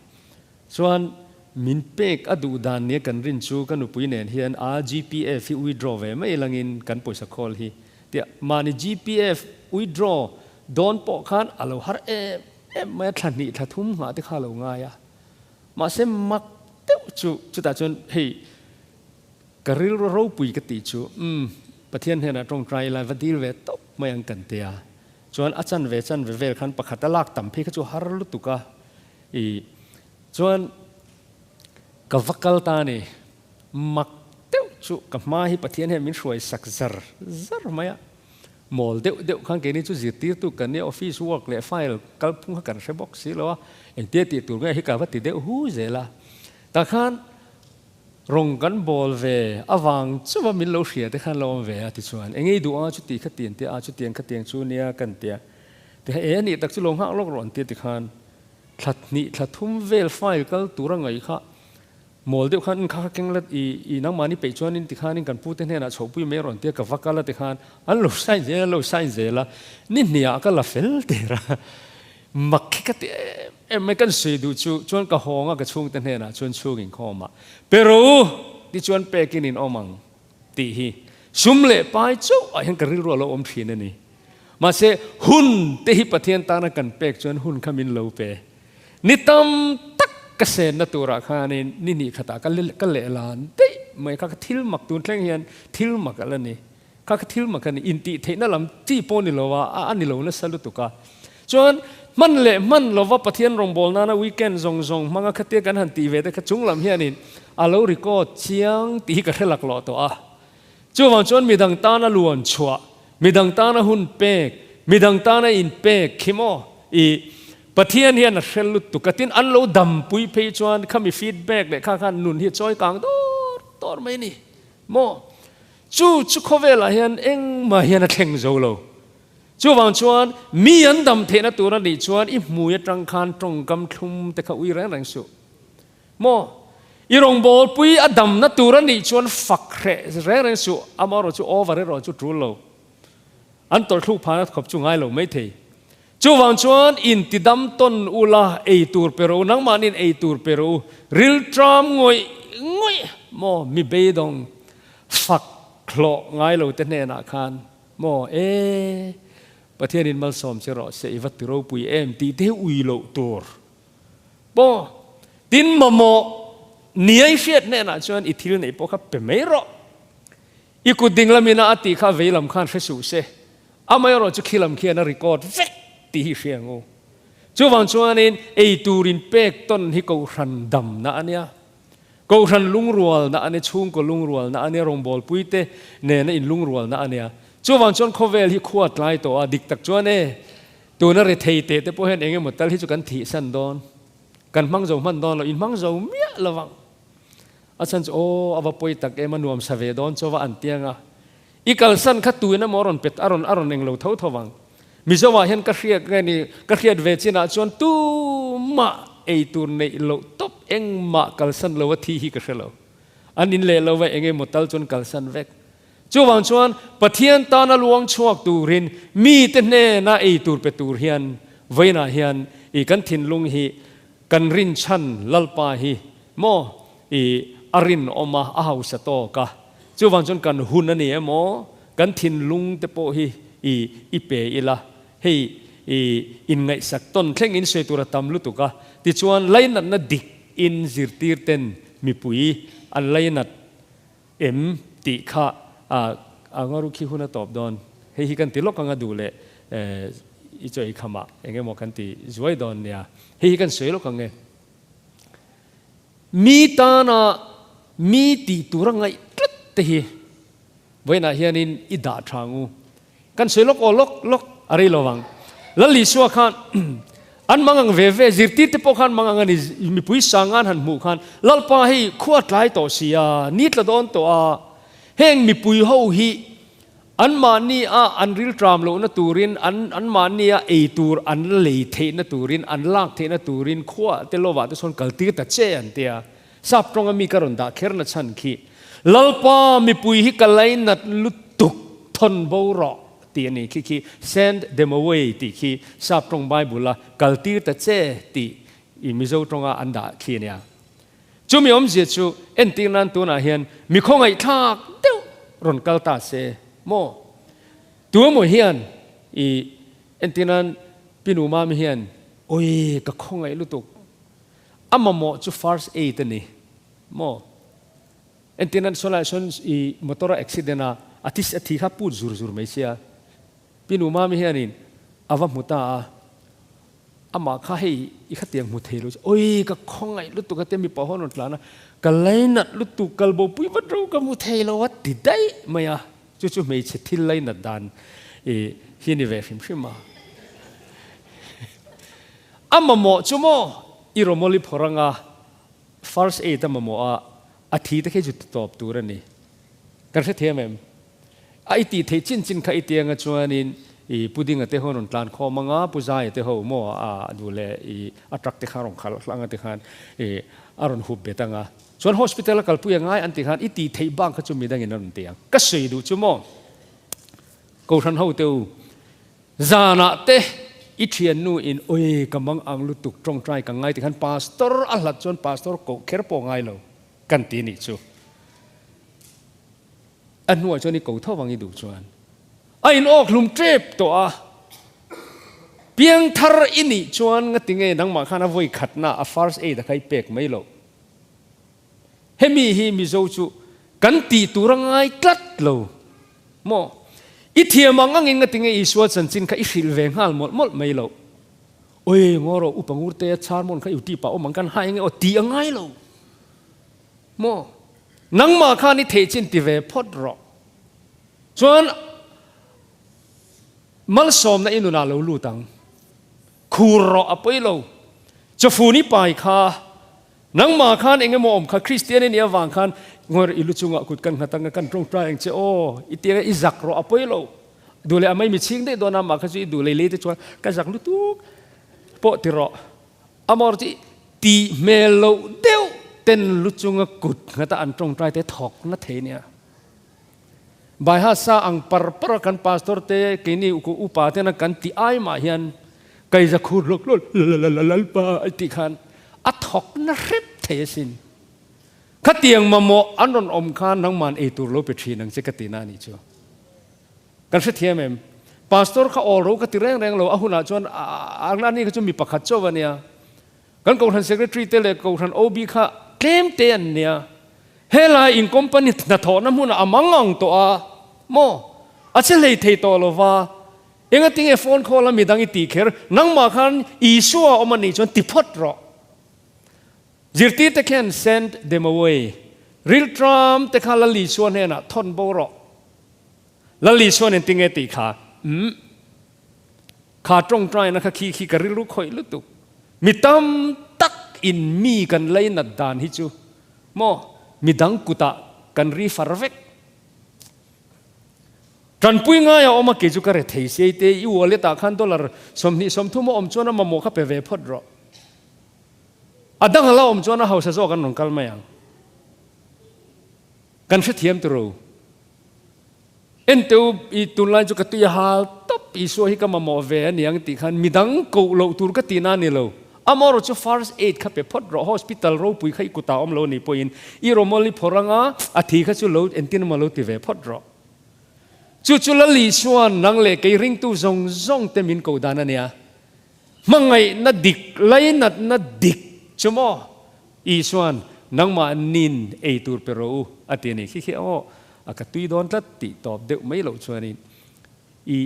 chuan min pek a duh dan nia kan rin chu ka nupui nen hian a GPF hi withdraw ve mai langin kan pawisa khawl hi tia mahni GPF withdraw Dawn pawh khan a lo har em em mai a, thla hnih thla thum nghah te kha a lo ngai a. Mahse mak deuh chu chutah chuan hei ka rilru ropui ka tih chu umm Pathian hnenah tawngtai ila va dil ve tawp mai ang kan ti a. Chuan a chanve chanve vel khan pakhat a lak tam phei kha chu har lutuk a i chuan ka va kal ta a ni. Mak deuh chu ka hma hi Pathian hian min hruai sak zar zar mai a. Mawl deuh deuh khan keini chu zirtirtu kan nia, office work leh file kalphung kha kan hre bawk si lo a, engtia tih tur nge hi ka va ti deuh hu zel a. Tah khan rawng kan bawl ve avang chuva min lo hria te khan lo awm ve a tichuan engei duh a chuti kha tiang te a chutiang kha tiang chu nia kan tia tikhan e anih tak chu lo nghak lawk rawh an tia tikhan thla hnih thla thum vel file kal tur a ngaih kha Mawl deuh khan kha kha keng let i i nangmahni peih chuanin tikhanin kan pute hnenah chhohpui mai rawn tia ka va kal a tikhan an lo sign zel an lo sign zel a, ni hniah ka la fel der a, mak khi ka ti em em mai kan sawi duh chu chuan ka hawng a ka chhungte hnenah chuan chhung inkhawm ah pero tichuan pekin in awm ang tih hi sum leh pai chauh ah hian ka rilru a lo awm thin a ni. Mahse hun te hi Pathian tana kan pek chuan hun kha min lo pe. Ni tam tak ka senna turah khanin ni hnih khatah ka ka lehlan daih mai kha ka thil mak tun thleng hian thil mak a la ni. Kha ka thil mak a ni. Intih theihna lam chi pawh ni lo a, a ni lo nasa lutuk a. Chuan hman leh hman lova Pathian rawngbâwl nana weekend zawng zawng hmanga khatia kan han tih ve te kha chung lam hianin a lo record chiang tih hi ka hre laklawh tawh a. Chuvang chuan midang tana luan chhuah, midang tana hun pek, midang tana inpek khi maw i Pathian hian a hre lutuk a, tin an lo dampui phei chuan khami feedback leh kha khan nun hi a chawi kang dawr dawr mai ni maw. Chu chu khawvelah hian engmah hian a thleng zo lo. Chuvang chuan mi an dam theihna tur a nih chuan i hmui atang khan tawngkam thlum te kha ui reng reng suh. Maw? I rawngbawlpui a damna tur a nih chuan fak hreh reng reng suh, amaherawh chu over erawh chu tul lo. An tawlhthluk phahna khawp chu ngai lo maithei. Chuvang chuan intidam tawn ula ei tur pe rawh u, nangmahniin ei tur pe rawh u, rilṭam ngawih ngawih maw mi beidawng fak hlawh ngai lo te hnenah khan. Maw e, Pathianin malsawm che rawh se, i va ti ropui em tih te hi ui loh tur. Maw, tin mamawh niai hriat hnenah chuan i thil neih pawh kha pe mai rawh. I kut ding lamina a tih kha vei lam khan hre suh se, amaherawh chu khi lam khian a record vek tih hi hria ang u. Chuvang chuanin ei turin pek tawn hi kohhran damna a nia. Kohhran lungrualna a nia, chhungkaw lungrualna a nia, rawngbawlpuite nena inlungrualna a nia. Chuvang chuan khawvel hi khua tlai tawh a, dik tak chuan e, tuna rethei teh te pawh hian eng emaw tal hi chu kan thihsan dawn, kan hmang zo hman dawn lo, inhmang zo miah lo vang. A chhan chu aw a va pawi tak em a nuam sa ve dawn chaw va an tiang a. I kalsan kha tuin emaw a rawn pet a rawn a rawn englo tho tho vang. Mizo ah hian ka hriat nge ni ka hriat ve chinah chuan tumah ei tur neih loh tawp engmah kalsan lo a thi hi ka hre lo. An in leh lo va eng emaw tal chuan kalsan vek. Chuvang chuan Pathian tana luang chhuak turin mite hnena ei tur pe tur hian vawiinah hian i kan thinlung hi Kan rinchhan Lalpa hi maw i a rinawm a, a hausa tawk a. Chuvang chuan kan hun a ni emaw, kan thinlung te pawh hi i i pe ila, hei i inngaihsak tawn thleng in sawi tur a tam lutuk a. Tichuan lainatna dik in zirtir ten mipui an lainat em tih kha a ngaru khi hun a tawp dawn. Hei hi kan ti lawk anga duh leh i chaw ei khamah eng emaw kan ti zuai dawn nia. Hei hi kan sawi lawk ang e. Mi tana mi tih tur a ngaih tlat te hi vawiinah hianin i dah tha ang u. Kan sawi lawk aw lawk lawk a rei lo vang. Lal Isua khan an mang ang ve ve, zirtirte pawh khan mang ang a ni, mipui sangan han hmuh khan Lalpa hei khua tlai tawh si a, ni tla dawn tawh a, heng mipui ho hi anmahni a an rilṭam lohna turin, an anmahni a ei tur an lei theihna turin, an lak theihna turin khua te lovah te sawn kaltir ta che an tia. Sap tawnga mi ka rawn dah kherna chhan khi, Lalpa mipui hi ka lainat lutuk thawn bo rawh tih a ni khi khi send them away tih khi sap tawng Bible a kal tir ta che tih i Mizo tawnga an dah khi a nia. Chumi awmzia chu entir nan tunah hian mi khawngaihthlak deuh rawn kal ta se maw? Tuemaw hian i entir nan Pinu Mami hian awi ka khawngaih lutuk A mamawh chu first aid a ni maw? Entir nan sawn lai sawn i motor a accident a, a thi a thi kha put zur zur mai sia. Pi Nu Mami hianin a va hmu ta a, amah kha hei i khatiang hmu thei lo chu oi ka khawngaih lutuk a tia mipa ho an rawn tlan a, ka lainat lutuk kalbo pui vat ro ka hmu thei lo a ti daih mai a. Chu chu hmeichhe thil lainat dan i hi ni ve hrim hrim a. A mamawh chu maw i rawmawli phawrh anga first aid a mamawh a, a thi te khi chu ti tawp tur a ni. Kan hrethiam em? A i tih theih chin chin kha i ti anga chuanin i Pu Dinga te ho rawn tlan khawm anga, Pu Zaia te ho maw a duh leh i a truck te kha rawn khalh anga ti khan i a rawn hup bet anga. Chuan hospital a kalpui a ngai an ti khan i tih theih bak kha chu midangin a rawn ti ang. Ka sawi duh chu maw Kohhran ho te u, Zanah te i thiannu in oi ka mang ang lutuk tawngtai ka ngai ti khan pastor a hlat chuan pastor koh kher pawh ngai lo kan ti nih chu. A hnuah chuan i ko tho vang i duh chuan a in awk hlum tep tawh a. Piangthar i nih chuan ngatinge nangmah khan a vawi khatna a first aid a kha i pek mai loh. Hemi hi Mizo chu kan tih tur a ngai tlat lo maw? I thiam ang angin ngatinge Isua chanchin kha i hrilh ve nghal mawlh mawlh mai loh? Oi ngaw rawh upa ngurte a char mawn kha i tih pah awm ang kan hai ange aw tih a ngai lo maw? Nangmah khan i theih chin ti ve phawt rawh. Chuan malsawmna i nunah lo lut ang. Khur rawh a pawi lo. Chawfun i pai kha Nangmah khan eng emaw awm kha Kristian i nih avang khan ngawih i lu chungah kut kan nghat anga kan tawngtai ang che aw i tia i zak rawh a pawi lo. Duh leh a mai mi chhing daih dawn a mah kha chu i duh lei lei te chuan ka zak lutuk pawh ti rawh. Amawr chu tih hmel loh deuh ten lu chunga kut nghata an tawngtai te thawk na thei nia. Baiha sa ang par par a kan pastor te keini upa tena kan tih ai mah hian kaiza khur lawk lawk lalalalalalpa ai tih khan a thawk na hrep thei asin. Khatiang mamawh an rawn awm khan nangman ei tur lo pe thin ang che ka ti na anih chu. Kan hrethiam em? Pastor kha awl ro ka ti reng reng lo, a hunah chuan a ni kha chu mi pakhat chauh a nia. Kan Kohhran Secretary te leh Kohhran OB kha tlem te an nia. Helai in company hnathawhna hmunah a mang ang tawh a maw? A che hlei thei tawh lo va. Engatinge phone call a midang i tih kher? Nangmah khan Isua awm a nih chuan ti phawt rawh. Zirtir te khian send them away. Rilṭam te kha Lal Isua hnenah thawn bo rawh. Lal Isua nen tinge tih kha? Umm. Kha tawngtaina kha khi khi ka rilru khawih lutuk. Mi tam tak in mi kan leinat dan hi chu maw midang kutah kan ri far vek. Tanpui ngai a awm a kei chu ka rethei sei te i wallet ah khan dollar 23 a awm chuan a mamawh kha pe ve phawt rawh. A dang a la awm chuan a hausa zawk an rawn kal mai ang. Kan hrethiam tiro. Enteu i tunlai chu ka tui a hal tawp, Isua hi ka mamawh ve a niang tih khan midang koh loh tur ka tihna a ni lo. Amaherawh chu first aid kha pe phawt rawh, hospital ropui kha i kutah awm lo a nih pawhin i rawmawl i phawrh anga a thi kha chu lo entin emaw lo ti ve phawt rawh. Chu chu Lal Isua'n nang leh kei ringtu zawng zawng te min koh dan a nia. Hmangaihna dik, lainatna dik chu maw? Isua'n, Nangmah nin ei tur pe rawh u, a ti a ni. Khi khi aw, a ka tui dawn tlat tih tawp deuh mai loh chuanin i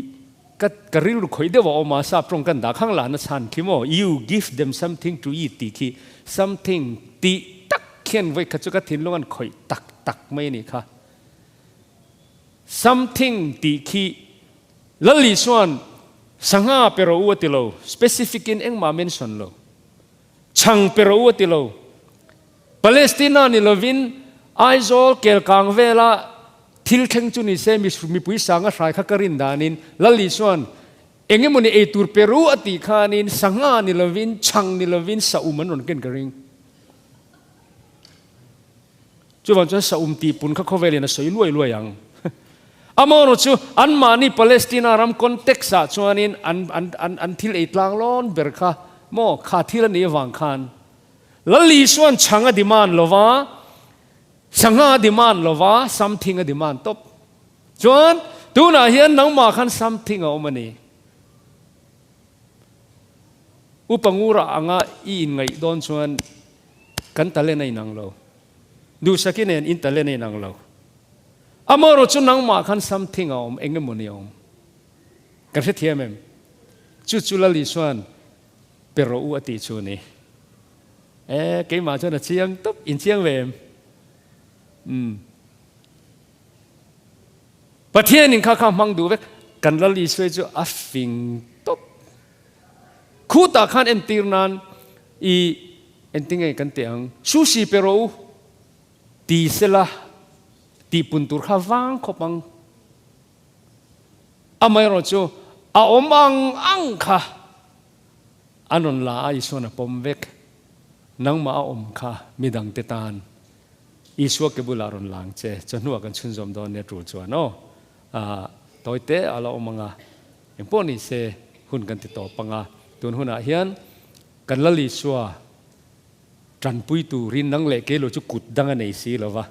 ka ka rilru khawih deuh a awm a, sap tawng kan dah khang lahna chhan khi maw, you give them something to eat tih khi something tih tak khian vawikhat chu ka thinlung an khawih tak tak mai a nih kha. Something tih khi Lal Isua'n sangha pe rawh u a ti lo, specific in engmah mention lo. Chhang pe rawh u a ti lo. Palestina ni lovin Aizawl kelkang vela thil thleng chu ni se mipui sanga hrai kha ka rin danin Lal Isua'n eng emawni ei tur pe rawh u a tih khanin sangha ni lovin chhang ni lovin saum an rawn ken ka ring. Chuvang chuan saum tih pun kha khawvelin a sawi luai luai ang. Amaherawh chu anmahni Palestina ram context ah chuanin an an an an thil ei tlang lawn ber kha maw kha thil a nih avang khan Lal Isua'n chhang a demand lo va, sangha a demand lo va, something a demand tawp. Chuan tunah hian nangmah khan something a awm a ni. Upa ngura anga i inngaih dawn chuan kan talent a inang lo. Duhsaki nen in talent a inang lo. Amaherawh chu nangmah khan something a awm, eng emaw ni a awm. Kan hrethiam em? Chu chu Lal Isua'n pe rawh u a tih chu a ni. E, keimah chuan a chiang tawp, in chiang ve em? Umm. Pathianin kha kha hmang duh vek, kan Lal Isua chu a fing tawp. Khutah khan entir nan i entinge kan teh ang, sushi pe rawh u ti sela tih pun tur kha vang khawp ang. Amaherawh chu a awm ang ang kha an rawn la a Isua'n a pawm vek. Nangmah a awm kha midangte tan Isua ke bulah rawn lang che, chawhnuah kan chhunzawm dawn nia tul chuan aw. Aah tawi te a la awm ang a, engpawh ni se hun kan ti tawp ang a, tun hunah hian kan Lal Isua tanpui turin nang leh kei lo chu kut dang a nei si lo va,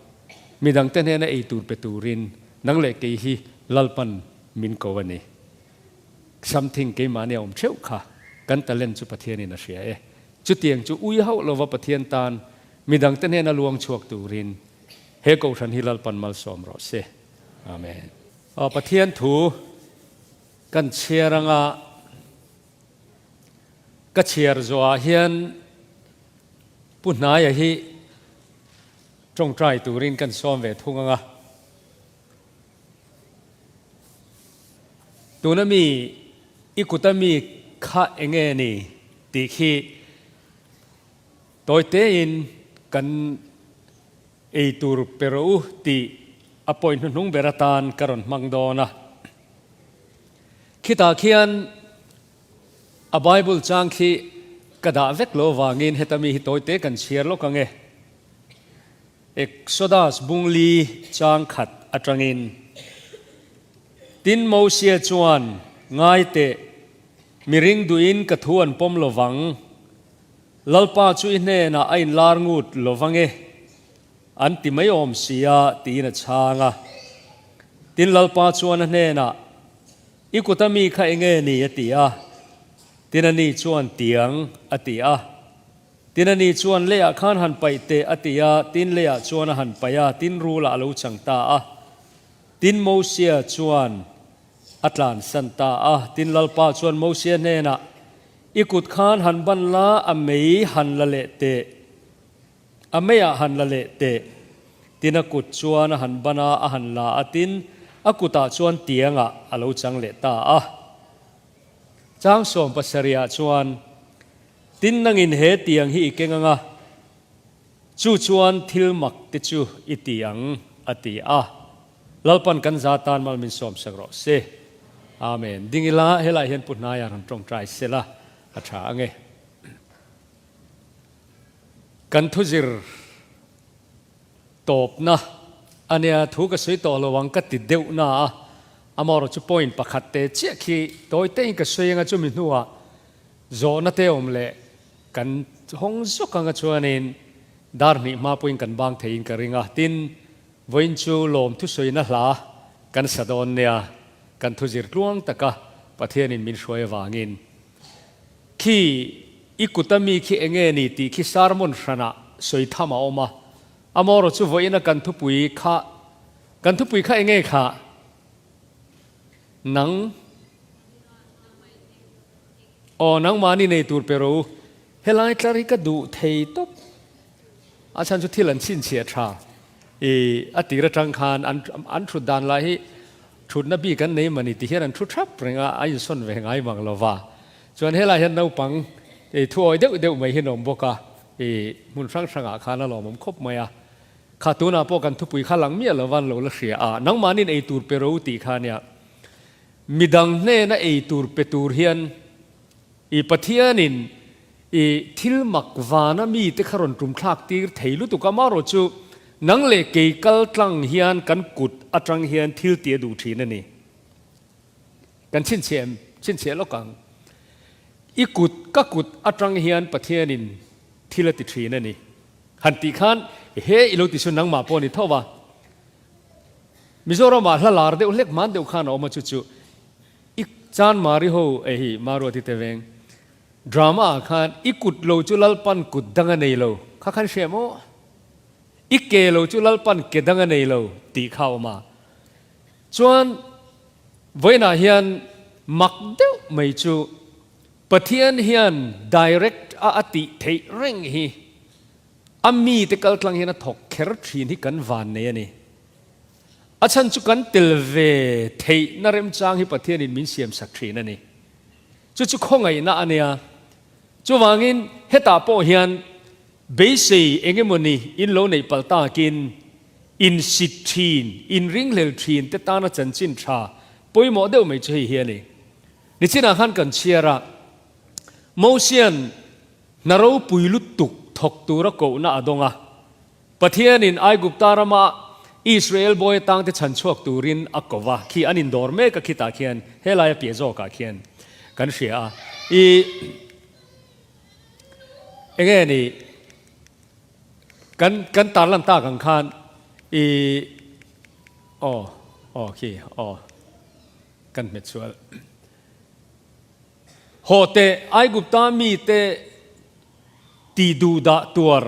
midangte hnena ei tur pe turin nang leh kei hi Lalpan min ko a ni. Something keimahni a awm theuh kha kan talent chu Pathianin a hria e. Chutiang chu ui hauh lova Pathian tan midangte hnena luang chhuak turin he Kohhran hi Lalpan malsawm rawh se. Amen. Aw Pathian thu kan chhiar anga ka chhiar zawhah hian Pu Hnaia hi tawngtai turin kan sawm ve thung anga tuna mi i kuta mi kha enge ni tih khi Tawi tein kan ei tur pe rawh u tih a pawi hnuhnung ber atan ka rawn hmang dawn a. Khitah khian a Bible chang khi ka dah vek lo avangin heta mi hi tawi te kan chhiar lawk ang e. Exodus bungli chang khat atangin Tin Mosia chuan ngai teh mi ring duhin ka thu an pawm lo vang. Lalpa chu i hnenah a inlar ngut lo vang e, an ti mai awm si a, tiin a chhang a. Tin, Lalpa chuan a hnenah, I kuta mi kha enge ni? a ti a. Tin ani chuan, Tiang, a ti a. Tin ani chuan, Leiah khan han paih teh, a ti a. Tin leiah chuan a han paih a, tin rulah a lo chang ta a. Tin Mosia chuan a tlansan ta a. Tin Lalpa chuan Mosia hnenah, I kut khan han ban la, a mei han la leh teh. A meiah han la leh teh. Tin a kut chuan a han ban a, a han la a, tin a kutah chuan tiangah a lo chang leh ta a. Chang 70ah chuan, Tin nangin he tiang hi i keng ang a, chu chuan thil mak te chu i ti ang, a ti a. Lalpan kan za tan mal min sawmsak rawh se. Amen. Ding ila helaiah hian Pu Hnaiah rawn tawngtai sela a tha ang e. Kan thuzir tawpna a nia, thu ka sawi tawh lo ang ka ti deuh na a, amaherawh chu point pakhat te chiah khi tawi tein ka sawi anga chumi hnuah zawhna te awm leh kan hawng zawk anga chuanin dar hnih hma pawhin kan bang theiin ka ring a, tin vawiin chu lawm thusawina hla kan sa dawn nia, kan thuzir tluang taka Pathianin min hruai avangin. Khi i kuta mi khi enge ni tih khi sermon hranah sawi tham a awm a, amaherawh chu vawiina kan thupui kha, kan thupui kha enge kha? Nang Aw nangmahni nei tur pe rawh u, helai tlar hi ka duh thei tawp. A chhan chu thil an chhinchhiah tha i a tir atang khan an an thut dan lah hi thutna bik an nei mani ti hian an thu thap reng a, a insawn ve ngai mang lo va. Chuan helai hian naupang i thu awi deuh deuh mai hi an awm bawk a, i hmun hrang hrangah khan a lawmawm khawp mai a. Kha tunah pawh kan thupui kha lang miah lova an lo la hria a, nangmahniin ei tur pe ro tih kha nia midang hnena ei tur pe tur hian I Pathianin i thil mak vana mite kha rawn tum thlak tir thei lutuk a, marawh chu nang leh kei kal tlang hian kan kut atang hian thil tih a duh thin a ni. Kan chhinchhiah em? Chhinchhiah lawk ang. I kut, ka kut atang hian Pathianin thil a ti thin a ni. Han tih khan he i lo ti chu nangmah pawh a ni tho va. Mizoramah hla lar deuh hlek hman deuh khan a awm a chu chu I chan Mari ho ei hi Maruati te veng drama ah khan i kut lo chu Lalpan kut dang a nei lo kha khan hria maw? I ke lo chu Lalpan ke dang a nei lo tih kha awm a. Chuan vawiinah hian mak deuh mai chu Pathian hian direct a a tih theih reng hi a mite kaltlang hian a thawk kher thin hi kan van nei a ni. A chhan chu kan tel ve theihna remchang hi Pathianin min siamsak thin a ni. Chu chu khawngaihna a nia. Chuvangin hetah pawh hian beisei eng emawni in lo neih palh takin insit thin, inringhlel thin te tana chanchin tha pawimawh deuh mai chu hei hi a ni. Nichinah khan kan chhiar a, Mosian hna ropui lutuk thawk tura kohna a dawng a. Pathianin Aigupta rama Israel bawi atangte chhan chhuak turin a ko va, khi an indawr mek a khitah khian helai a piah zawkah khian kan hria a. I enge ni kan kan tarlan tak ang khan i aw aw khi aw kan hmet sual. Haw teh Aigupta mite ti duhdah tuar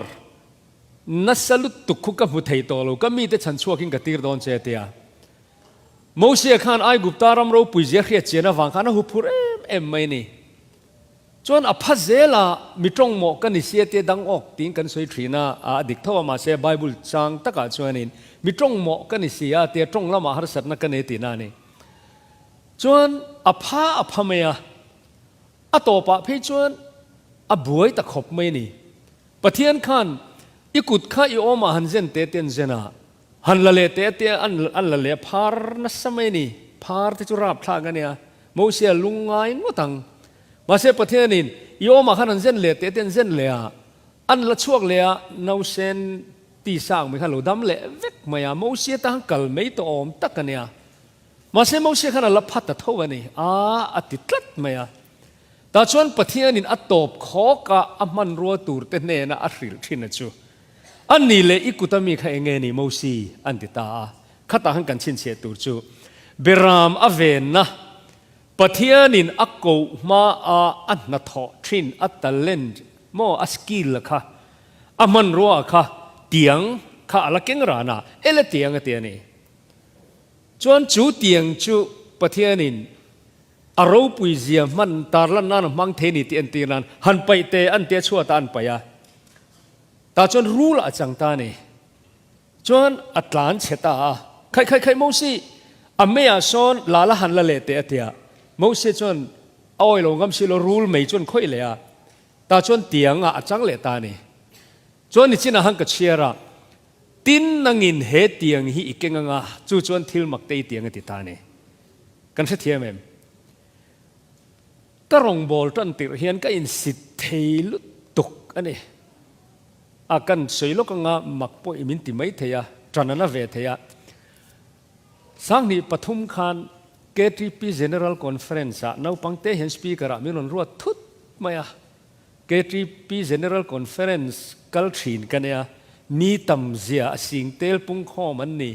Nasa lutuk khu ka hmu thei tawh lo, ka mite chhan chhuakin ka tir dawn che a ti a. Mosia khan Aigupta ram ropui zia hriat chian avang khan a hu phur em em mai a ni. Chuan a pha zel a, mi tawngmawh ka ni sia tia dang awk tiin kan sawi thin a, a dik tho a, mahse Bible chang takah chuanin mi tawngmawh ka ni sia tia tawng lamah harsatna ka nei tihna a ni. Chuan a pha a pha mai a, a tawpah phei chuan a buai ta khawp mai a ni. Pathian khan i kut kha i awmah han zen te te an zen a, han la leh te te an la leh a, phar nasa mai a ni. Phar te chu rapthlak a nia, Mosia lungngai ngawt ang. Mahse Pathianin i awmah khan han zen leh te te an zen leh a, an la chhuak leh a, nausen tisa ang mai khan a lo dam leh vek mai a, Mosia tan kal mai tawh awm tak a nia. Mahse Mosia khan a la phat ta tho a ni, a a ti tlat mai a. Tah chuan Pathianin a tawp khawk a, a hmanrua turte hnena a hrilh thin a chu. A ni leh i kuta mi kha enge ni Mosi? an ti ta a. Khatah khan kan chhinchhiah tur chu Beram a venna. Pathianin a koh hma a a hnathawh thin a talent maw a skill kha a hmanrua kha tiang kha a la keng ran a, ele tiang a ti a ni. Chuan chu tiang chu Pathianin a ropui zia hman tarlan nan a hmang thei ni tih entir nan han paih te an tia chhuatah an paih a, tah chuan rul ah a chang ta a ni. Chuan a tlan chhe ta a, Khaih khaih khaih Moses, a meiah sawn la la han la leh teh a ti a. Moses chuan a awi lo ngam si lo, rul mei chuan khawih leh a, tah chuan tiang ah a chang leh ta a ni. Chuan nichinah han ka chhiar a, Tin nangin he tiang hi i keng anga, chu chuan thil mak te i tiang a ti ta a ni. Kan hrethiam em? Ka rawngbâwl ṭan tirh hian ka insit thei lutuk a ni. A kan sawi lawk anga mak pawh i min ti mai thei a, ṭan a na ve thei a. 2003 khan KTP General Conference-ah naupang te hian Speaker-ah min rawn ruat thut mai a. KTP General Conference kal ṭhin ka nia, mi tam zia a sing tel pungkhawm an ni.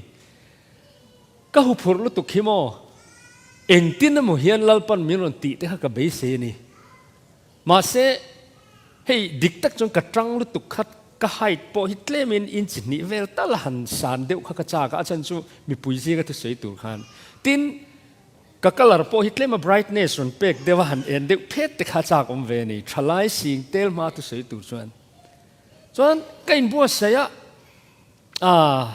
Ka huphurh lutuk hi maw? Engtin emaw hian Lalpan min rawn tih te kha ka beisei a ni. Mahse, hei dik tak chuan ka tang lutuk kha ka height pawh hi tlemin inch hnih vel tal a han san deuh kha ka chak a, a chhan chu mipui zinga thusawi tur khan. Tin, ka colour pawh hi tlema brightness rawn pek deuh a han en deuh phet te kha a chak awm ve a ni, thalai sing tel hma thusawi tur chuan. Chuan ka inbuatsaih a, ah.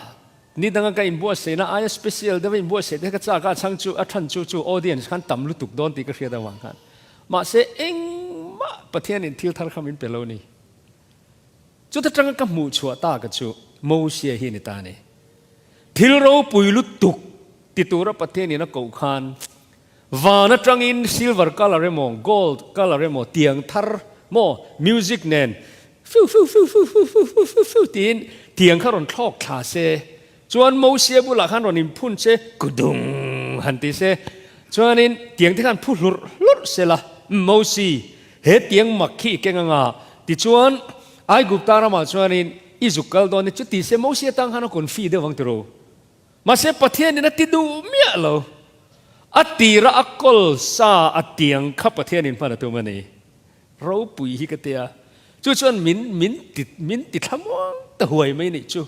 Ni danga ka inbuatsaihna aia special deuha inbuatsaih te kha ka chak a, a chhang chu a chhan chu chu audience khan tam lutuk dawn tih ka hriat avang khan. Mahse engmah Pathianin thil thar kha min pe lo ni. Chuta tanga ka hmuh chhuah tak chu Mosia hi a ni ta a ni. Thil ropui lutuk ti tura Pathianin a koh khan van atangin silver colour emaw gold colour emaw tiang thar maw music nen fiu fiu fiu fiu fiu fiu fiu fiu fiu tiin tiang kha rawn thlawk thla se chuan Mosia bulah khan rawn inphun se kudung han ti se chuanin tiang te khan phu hlurh hlurh se la Mosi he tiang mak khi i keng anga tichuan Aigupta ramah chuanin i zuk kal dawn ni chu ti se Mosia tang khan a confi deuh ang tiro. Mahse Pathianin a ti duh miah lo. A tira a kawl sa a tiang kha Pathianin hman a tum a ni. Ropui hi ka tia. Chu chuan min min ti min ti thlamuang ta huai mai nih chu.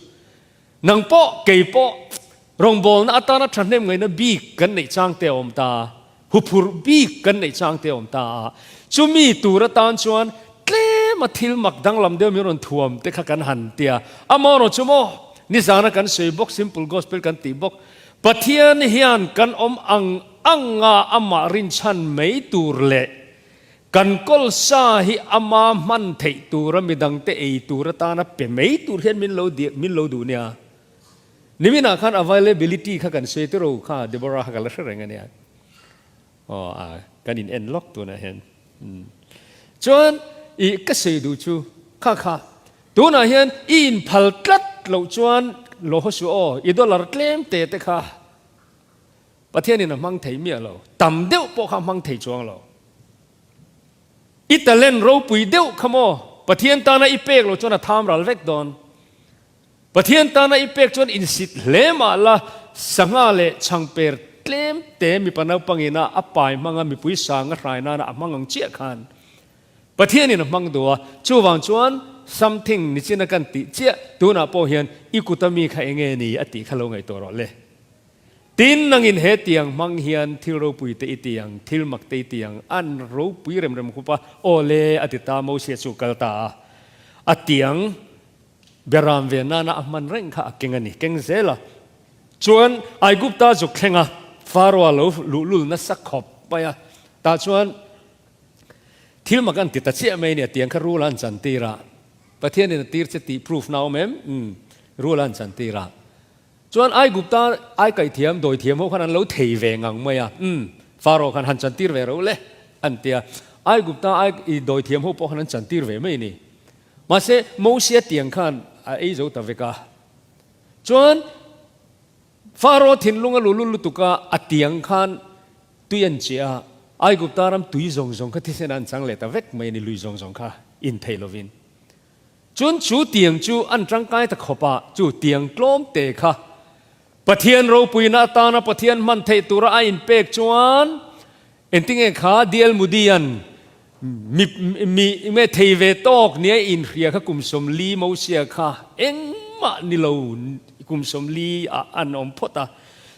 Nang pawh kei pawh rawngbawlna atana thahnem ngaihna bik kan neih chang te a awm ta. Huphurh bik kan neih chang te a awm ta a. Chumi tur atan chuan tlem a thil mak danglam deuh min rawn thuam te kha kan han tia. Amaherawh chu maw, nizana kan sawi bawk simple gospel kan tih bawk, Pathian hian kan awm ang anga amah rinchhan mai tur leh kan kawl sa hi ama hman theih tura midangte ei tur atana pe mai tur hian min lo min lo duh nia. Niminah khan availability kha kan sawi tiro kha Deborah kha ka la hre reng a nia. Aw a kan in en lawk tunah hian. Chuan i ka sawi duh chu kha kha tunah hian i inphal tlat loh chuan lo haw suh aw i dollar tlem te te kha Pathianin a hmang thei miah lo tam deuh pawh kha a hmang thei chuang lo. I talent ropui deuh kha maw Pathian tana i pek loh chuan a tham ral vek dawn. Pathian tana i pek chuan insit hle mah la, sangha leh chhangper tlem te mipa naupangina a pai hmanga mipui sanga hrai nana a hmang ang chiah khan Pathianin a hmang duh a, chuvang chuan something nichina kan tih chiah tunah pawh hian i kuta mi kha enge ni a tih kha lo ngaihtuah rawh le. Tin, nangin he tiang hmang hian thil ropui te i ti ang, thil mak te i ti ang, an ropui rem rem khup a, aw le a ti ta, Mosia chu kal ta a, a tiang Beram ve nana a hman reng kha a keng a ni, keng zel a. Chuan Aigupta zuk thleng a, Pharaoh-a lo luhlul nasa khawp mai a. Tah chuan thil mak an ti ta chiah mai a ni, a tiang kha rul a an chan tir a. Pathianin a tir che tih proof na awm em? Umm, rul a an chan tir a. Chuan Aigupta ai kaihthiam, dawithiam ho khan an lo thei ve ngang mai a, umm, Pharaoh khan han chan tir ve ro le, an ti a. Aigupta ai dawithiam ho pawh khan an chan tir ve mai a ni. Mahse, Mosia tiang khan a ei zo ta vek a. Chuan, Pharaoh thinlung a lulul lutuk a, a tiang khan tui an chiah a, Aigupta ram tui zawng zawng kha thisen an chang leh ta vek mai a ni, lui zawng zawng kha in theih lovin. Chuan chu tiang chu an tangkai ta khawp a, chu tiang tlawm te kha Pathian ropuina atana Pathian hman theih tura a inpek chuan. Engtinge kha DL Moody-a'n mi mi me thei ve tawk nia inhria kha kum 40 Mosia kha engmah ni lo kum 40 ah an awm phawt a.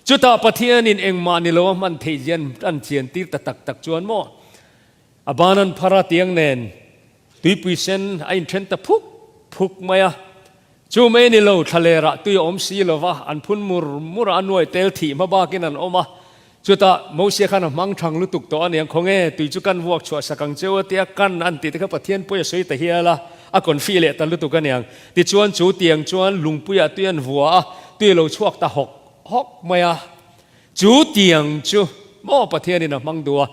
Chutah Pathianin engmah ni lo a hman theih zian an chian tir ta tak tak chuan maw a ban an phar a tiang nen tuipui sen a inthen ta phuk phuk mai a. Chu mai ni lo, thlalerah tui a awm si lo va, an phun mur mur a, a nuai tel thih hma bakin an awm a. Chutah Mosia khan a hmang thang lutuk tawh a niang, Khawnge, tui chu kan vuak chhuah sak ang cheu a tia, kan an tih te kha Pathian pawi a sawi ta hial a, a confi leh ta lutuk a niang. Tichuan chu tiang chuan lungpuiah tui an vua a, tui a lo chhuak ta hawk hawk mai a. Chu tiang chu maw Pathianin a hmang duh a,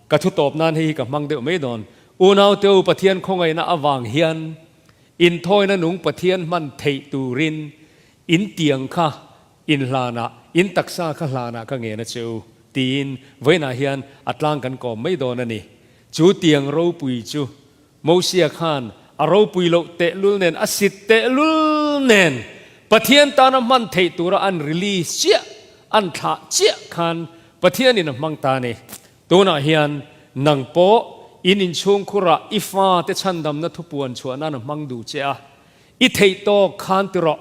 ka thu tawp nan hei hi ka hmang deuh mai dawn. Unaute u, Pathian khawngaihna avang hian Inthawina nung Pathian hman theih turin in tiang kha in hlanah, in taksa kha hlanah ka ngen a che u, tiin vawiinah hian a tlang kan kawm mai dawn a ni. Chu tiang ropui chu Mosia khan a ropui loh tehlul nen, a sit tehlul nen Pathian tana hman theih tura an release chiah, an thlah chiah khan Pathianin a hmang ta a ni. Tunah hian nang pawh in inchhungkhurah i fate chhandamna thupuan chhuah nan a hmang duh che a, i theih tawk khan ti rawh.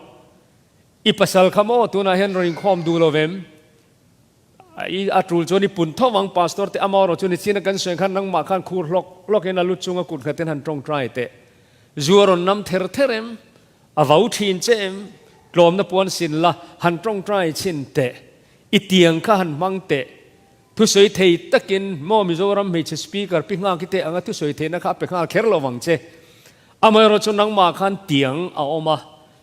I pasal kha maw tunah hian rawn inkhawm duh lo vem? I a tul chuan i pun tho ang Pastor te ama erawh chu nichina kan sawi khan nangmah khan khur hlawk hlawkin a lu chunga kut nghatin han tawngtai teh. Zu a rawn nam ther ther em? A vau thin che em? Tlawmna puan sin la han tawngtai chhin teh. I tiang kha han hmang teh. Thusawi thei takin maw Mizoram hmeichhe speaker pi nghak hi teh anga thusawi theihna kha a pe nghal kher lo vang che. Amaherawh chu nangmah khan tiang a awm a,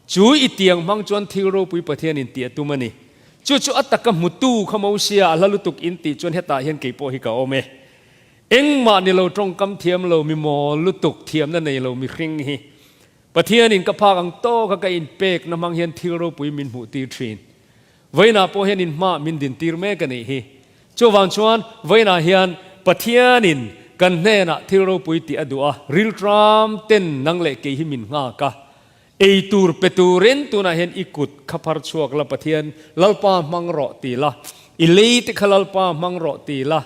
chu i tiang hmang chuan thil ropui Pathian in tih a tum a ni. Chu chu a taka hmutu kha Mosia a hla lutuk in tih chuan hetah hian kei pawh hi ka awm e. Engmah ni lo tawngkam thiam lo mi mawl lutuk thiamna nei lo mihring hi Pathianin ka phak ang tawk a ka inpekna hmang hian thil ropui min hmuh tir thin. Vawiinah pawh hian inhma min dintir mek a nih hi. Chuvang chuan vawiinah hian Pathianin kan hnenah thil ropui tih a duh a, riltram ten nang leh kei hi min nghak a. Ei tur pe turin tunah hian i kut kha phar chhuak la Pathian, Lalpa hmang rawh ti la, i lei te kha Lalpa hmang rawh ti la,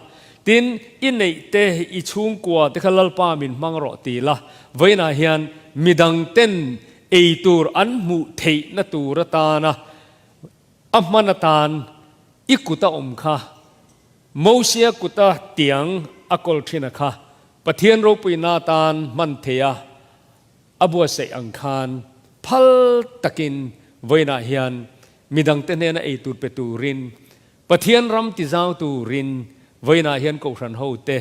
tin i neih te, i chhungkua te kha Lalpa min hmang rawh ti la. Vawiinah hian midang ten ei tur an hmuh theihna tur atana A hman atan i kut a awm kha, Mosia kuta tiang a kawl thin a kha, Pathian ropuina atan hman thei a, a buatsaih ang khan phal takin vawiinah hian midangte hnena ei tur pe turin, Pathian ram tizau turin vawiinah hian Kohhran hote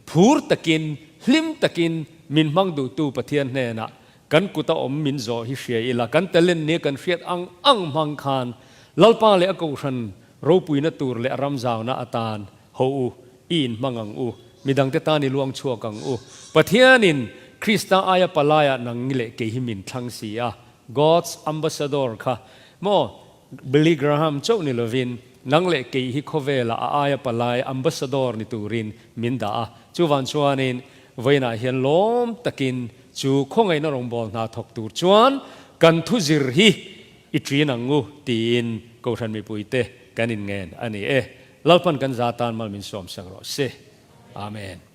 phur takin, hlim takin min hmang duhtu Pathian hnenah Kan kuta awm min zawh hi hria ila, kan talent nia kan hriat ang ang hmang khan Lalpa leh a Kohhran ropuina tur leh a ramzauna atan ho u, i inhmang ang u, midangte tan i luang chhuak ang u. Pathianin Krista aia palaiah nang leh kei hi min thlang si a, God's Ambassador kha maw Billy Graham chauh ni lovin nang leh kei hi khawvelah a aia palai Ambassador ni turin min dah a, chuvan chuanin vawiinah hian lawm takin Chu khawngaihna rawngbâwl hna thawk tûr chuan kan thu zir hi i ṭin ang u tiin Kohhran mipuite kan inngen a ni e. Lalpan kan za tân mal min sawmsak rawh se. Amen.